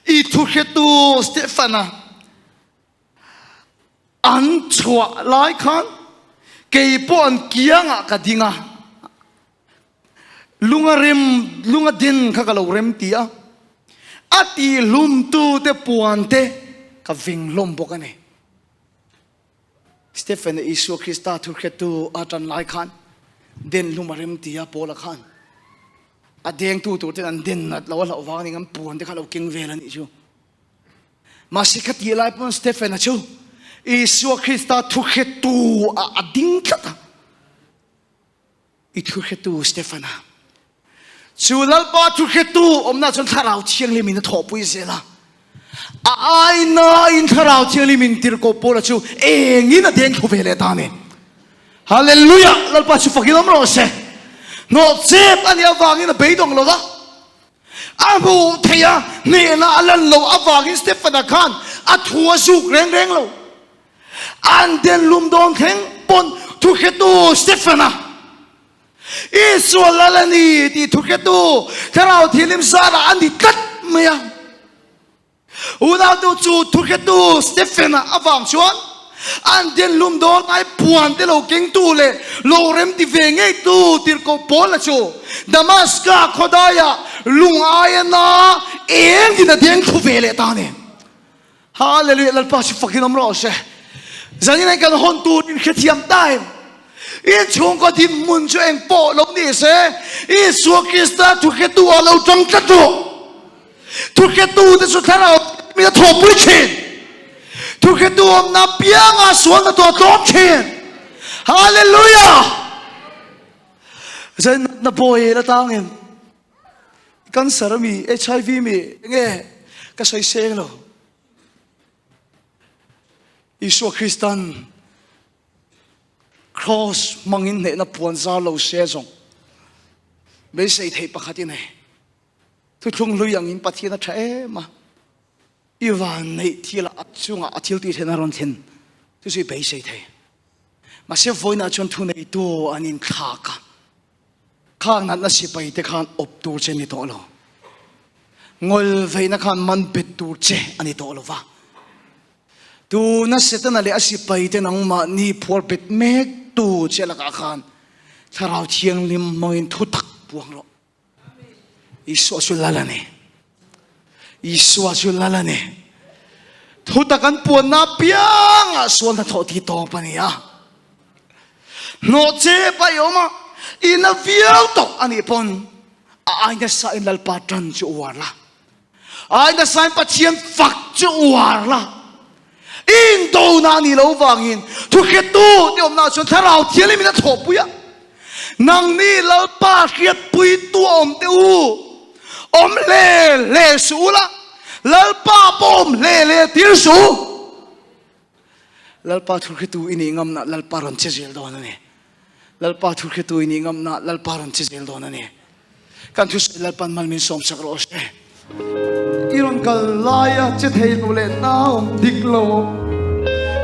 I thu hretu Stephen-a an chhuah lai khan kei pawh an kiangah ka ding a, lunga rem lunga den kha ka lo rem ti a, a tihlumtute puan te ka veng hlawm bawk a ni. Stephen-a Isua Krista thuhretu a tan lai khan den hlum a rem ti a, Paula khan a dengtu tur ten an den nat lo a hlauh vang aning an puan te kha a lo keng vel a nih chu. Mahse ka tih lai pawn Stephen-a chu Isua Krista thuhretu ah a ding tlat a. I thuhretu Stephen-a chu Lalpa thuhretu awmna chuan Thlarau Thianghlim in a thawhpui zel a. A aina in Thlarau Thianghlim in tirhkoh Paula chu engin a deng thlu ve leh ta a ni. Hallelujah! Lalpa chu fakin awm rawh se. Hnawhchep a nih avangin a beidawng lo va. A hmuh theih a, hnehna a lan loh avangin Stephen-a khan a thu a zuk reng reng lo. An den lum dawn thleng pawn thuhretu Stephen-a, Isua lal a ni tih thuhretu Thlarau Thianghlim zarah a ni tlat mai a. Unautu chu thuhretu Stephen-a avang chuan an dinhlum dawn ai puan te lo kengtu leh lo remti ve ngeitu Tirhkoh Paula chu Damaska khawdaiah lung aia na engin a deng thlu ve leh ta a ni. Hallelujah! Lalpa chu fakin awm rawh se. Zanin ah kan hawn tur in hrethiam ta em? Inchhungkaw dinhmun chu eng pawh lo ni se, Isua Krista thuhretu ah lo tang tlat rawh. Thuhretute chu thlarau min a thawhpui thin. Thuhretu awmna pianga sualna tawh a tlawm thin. Hallelujah! Zai natna bawi la tang em? Cancer ami, HIV mi, enge ka sawi seng lo. Isua Kristan Cross hmangin hnehna puan zar lo se zawng beisei theih pakhat i nei. Thuthlung hlui angin Pathian a tha em a, i vanneih thil a chungah a thil tih theihna a rawn thlen chu chu i beisei thei. Mahse vawiinah chuan thuneitu an inthlak a, khang natna sipai te khan awp tur che a ni tawh lo. Ngawl veihna khan man bet tur che a ni tawh lo va. Tuna Setana leh a sipai te nangmahni phuar bet mek tu che lakah khan Thlarau Thianghlim hmangin thutak puang rawh. Isua chu lal a ni. Isua chu lal a ni. Thutak an puanna apiangah sual hnathawh tih tawp a ni a. Hnawh chep a i awm a, i na viau tawh a nih pawn a ai nasa in Lalpa tan chu uar la. Ai nasa in Pathian fak chu uar la. Indona a nih loh vangin thuhretu te awmna chuan Thlarau Thianghlim in a thawhpui a. Nangni Lalpa hriatpuitu a awm teh u, awm hle hle suh ula, Lalpa pawh awm hle hle tir suh u. Lalpa thurhritu i nih ngamna Lalpa rawn che zel dawn a ni. Lalpa thurhritu i nih ngamna Lalpa rawn che zel dawn a ni. Kan thusawi Lalpan mal min sawm sak rawh se. I rawn kal laia che thei lo leh naum dik lo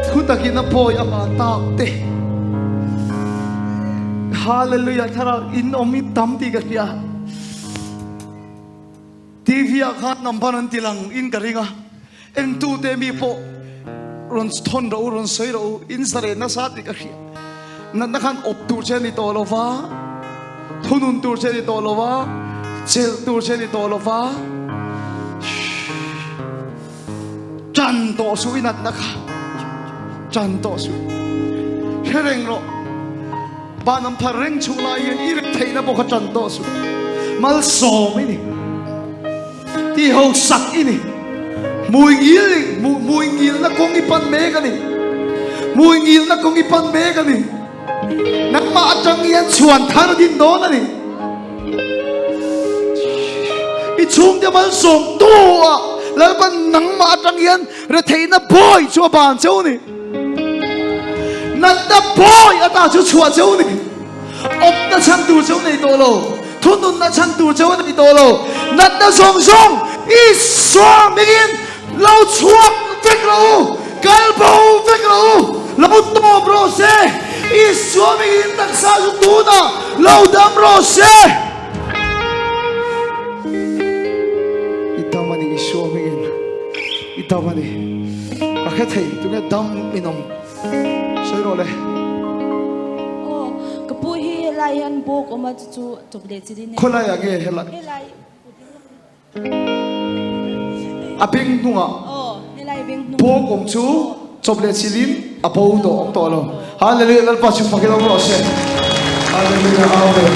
thu takin a pawi a van tak te. Hallelujah thlarau in awm i tam tih ka hria. TV ah khan number an ti lang in ka ring a, entute mi pawh rawn thawn rawh u, rawn sawi rawh u, in zalen nasa tih ka hria. Natna khan awp tur che a ni tawh lo va, thunun tur che a ni tawh lo va, chelh tur che a ni tawh lo va, ṭan tawh suh i natna kha, ṭan tawh suh. Hre reng rawh. Van an phar reng chhung lai hian i reng theihna pawh kha ṭan tawh suh. Malsawm i ni. Tiho sak i ni. Hmui ngil hmui ngilna kawng i pan mek a ni. Hmui ngilna kawng i pan mek a ni. Nangmah aṭang hian chhuan thar din dawn a ni. I chhungte malsawm tu ah Lalpan nangmah aṭang hian retheihna bawi chu a ban cheu a ni. Natna bawi ata chu chhuah cheu ni. Awmna chhan tur cheu nei tawh lo. Thununna chhan tur cheu nei tawh lo. Natna zawng zawng Isua hmingin lo chhuak vek rawh u. Kal bo vek rawh u. Lo tawp rawh se. Isua hmingin taksa chu tunah lo dam rawh se. I dam a ni Isua hmingin. I dam a ni. Ka hre thei tunge dam in awm sawi rawh le. Aw ka pu hi helai hian bawk awm a chu chu chawp leh chi din e. Khawlai ah nge helai? Helai A beng hnungah. Aw helai beng hnungah. Bawk awm chu chawp leh chi lin a bo tawh awm tawh lo. Hallelujah Lalpa chu fak in awm rawh se. Hallelujah Amen.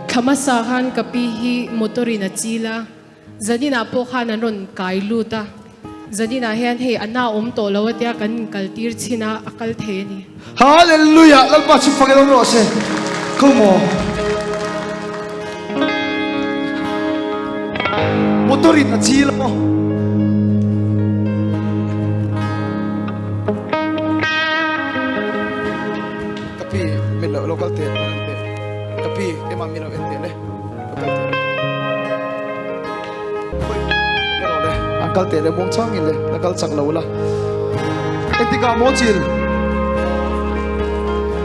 Thla hmasa khan ka pi hi motor in a chil a. Zaninah pawh khan an rawn kai lut a, zaninah hian hei a na awm tawh lo a tia kan inkal tir chhin a, a kal thei a ni. Hallelujah Lalpa chu fak in awm rawh se Come on Motor in a chil a maw. Ka pi min lo lo kal teh ka pi keimah min lo en teh le. An kal teh le muang changin le na kal chak lo la engtikah maw chil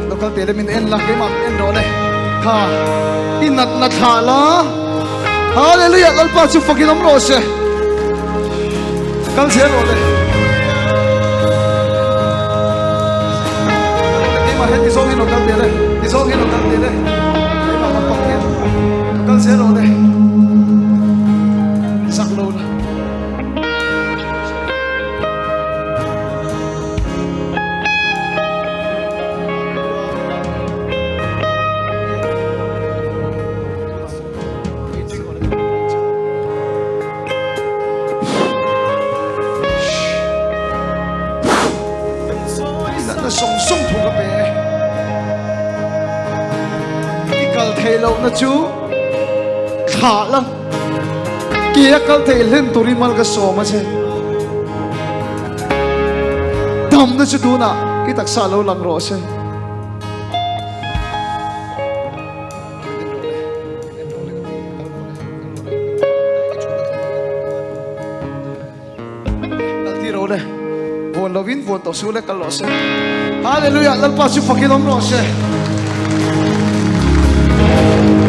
lo kal teh le min en la keimah min en rawh le kha i nat na thla la hallelujah lalpa chu fakin awm rawh se kal zel rawh le keimah hian ti zawngin lo kal teh le ti zawngin lo kal teh le keimah lampang hian lo kal zel rawh le zak lo la Natna sawng sawng thu ka pe e. I kal theih lohna chu thlah la, ke a kal theih hlen turin mal ka sawm a che. Damna chu tunah i taksa lo lang rawh se. Vuan lovin vuan tawh su le kal rawh se. Hallelujah Lalpa chu fakin awm rawh se.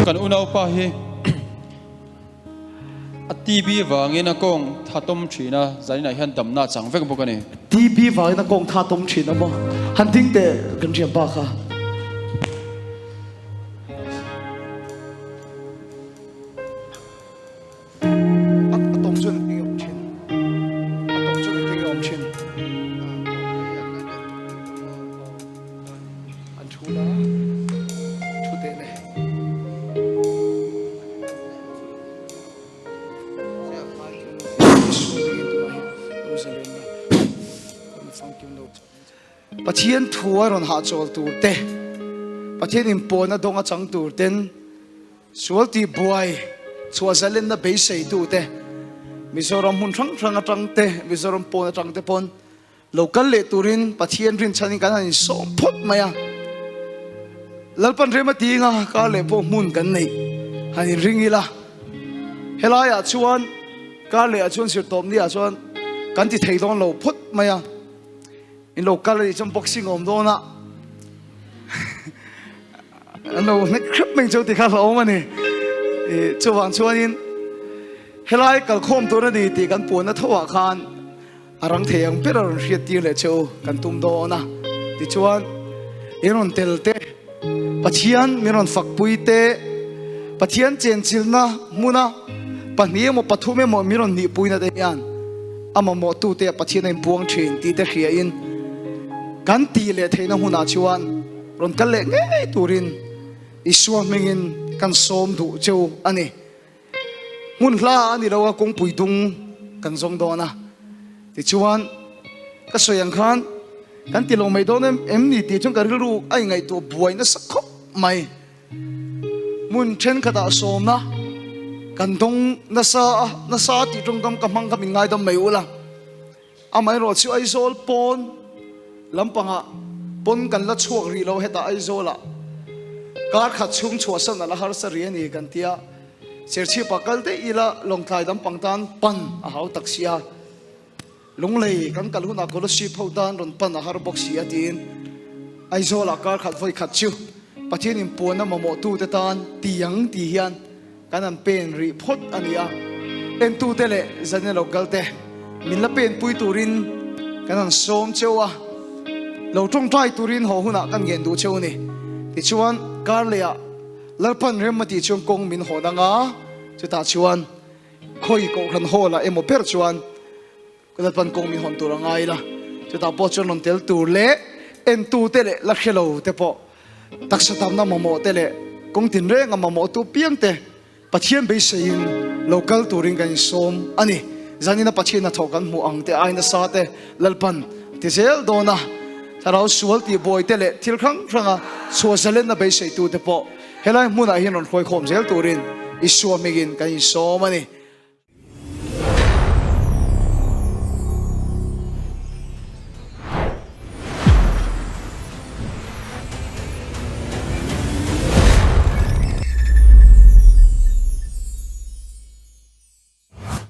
Kan unaupa hi a TB vangin a kawng tha tawm thin a, zaninah hian damna a chang vek bawk a ni. TB vangin a kawng tha tawm thin a maw? Han ding teh kan hriat bak a. A tawng chuan engtin nge awm thin? A tawng chuan engtin nge awm thin? An thu la, thu teh le. Pathian thu a rawn hahchawl tur te, Pathian inpawhna dawng a chang tur ten, Sual tih buai chhuah zalenna beisei tu te, Mizoram hmun hrang hrang atang te, Mizoram pawn atang te pawn. Lo kal leh turin Pathian rinchhanin kan han insawm phawt mai a. Lalpan rem a ti nga kar leh pawh hmun kan neih han inring ila. Helaiah chuan kar lehah chuan zirtawpniah chuan kan ti thei dawn lo phawt mai a. In lo kal a nih chuan boxing a awm dawn a. An lo hnek hrep mai chu ti kha hlauhawm a ni. Chuvang chuanin helai kalkhawm tur a ni tih kan puanna thoah khan A rang thei ang ber a rawn hriat tir leh che u kan tum dawn a. Tichuan, in rawn tel te, Pathian min rawn fakpui te, Pathian chenchilna hmuna pahnih emaw pathum emaw min rawn nihpuina te hian a mamawhtute ah Pathian a inpuang thin tih te hriain kan tih leh theihna hunah chuan rawn kal leh ngei turin Isua hmingin kan sawm duh che u a ni. Hmun hla a ni lo a, kawngpui dung kan zawng dawn a. Tichuan, ka sawi ang khan kan ti lo mai dawn em em ni tih chuan ka rilru a ingaihtuah buai nasa khawp mai. Hmun thenkhatah sawmna kan dawng nasa a, nasa tih tawngkam ka hmang kha min ngaidam mai ula. Amaherawh chu Aizawl pawn lampangah pawn kan la chhuak rih lo hetah Aizawlah kar khat chhung chhuahsan a la harsa rih a ni kan tia Serchhip ah kal daih ila Lawngtlai lampang tan pan a hau tak sia Lunglei kan kal hunah Kolasib ho tan rawn pan a har bawk si a tiin Aizawlah kar khat vawi khat chu Pathian in puan a mamawhtute tan ti ang ti hian Kan an pen rih phawt a ni a, entute leh zanin lo kalte min la penpui turin kan han sawm cheu a, lo tawngtai turin haw hunah kan ngen duh cheu a ni. Tichuan, Karleh-ah Lalpan rem a tih chuan kawng min hawn anga, chutah chuan khawi Kohhran Hall-ah emaw ber chuan Lalpan kawng min hawn tur a ngai la, chutah pawh chuan rawn tel tur leh entute leh la hre lo te pawh taksa tamna mamawh te leh kawng tinreng a mamawh tu piang te Pathian beiseiin lo kal turin kan insawm a ni. Zanina Pathian hnathawh kan hmuh ang te ai nasa te Lalpan ti zel dawn a, thlarau sual tih buai te leh thil hrang hranga chhuah zalenna beiseitu te pawh helai hmunah hian rawn hruaikhawm zel turin Isua hmingin kan insawm a ni.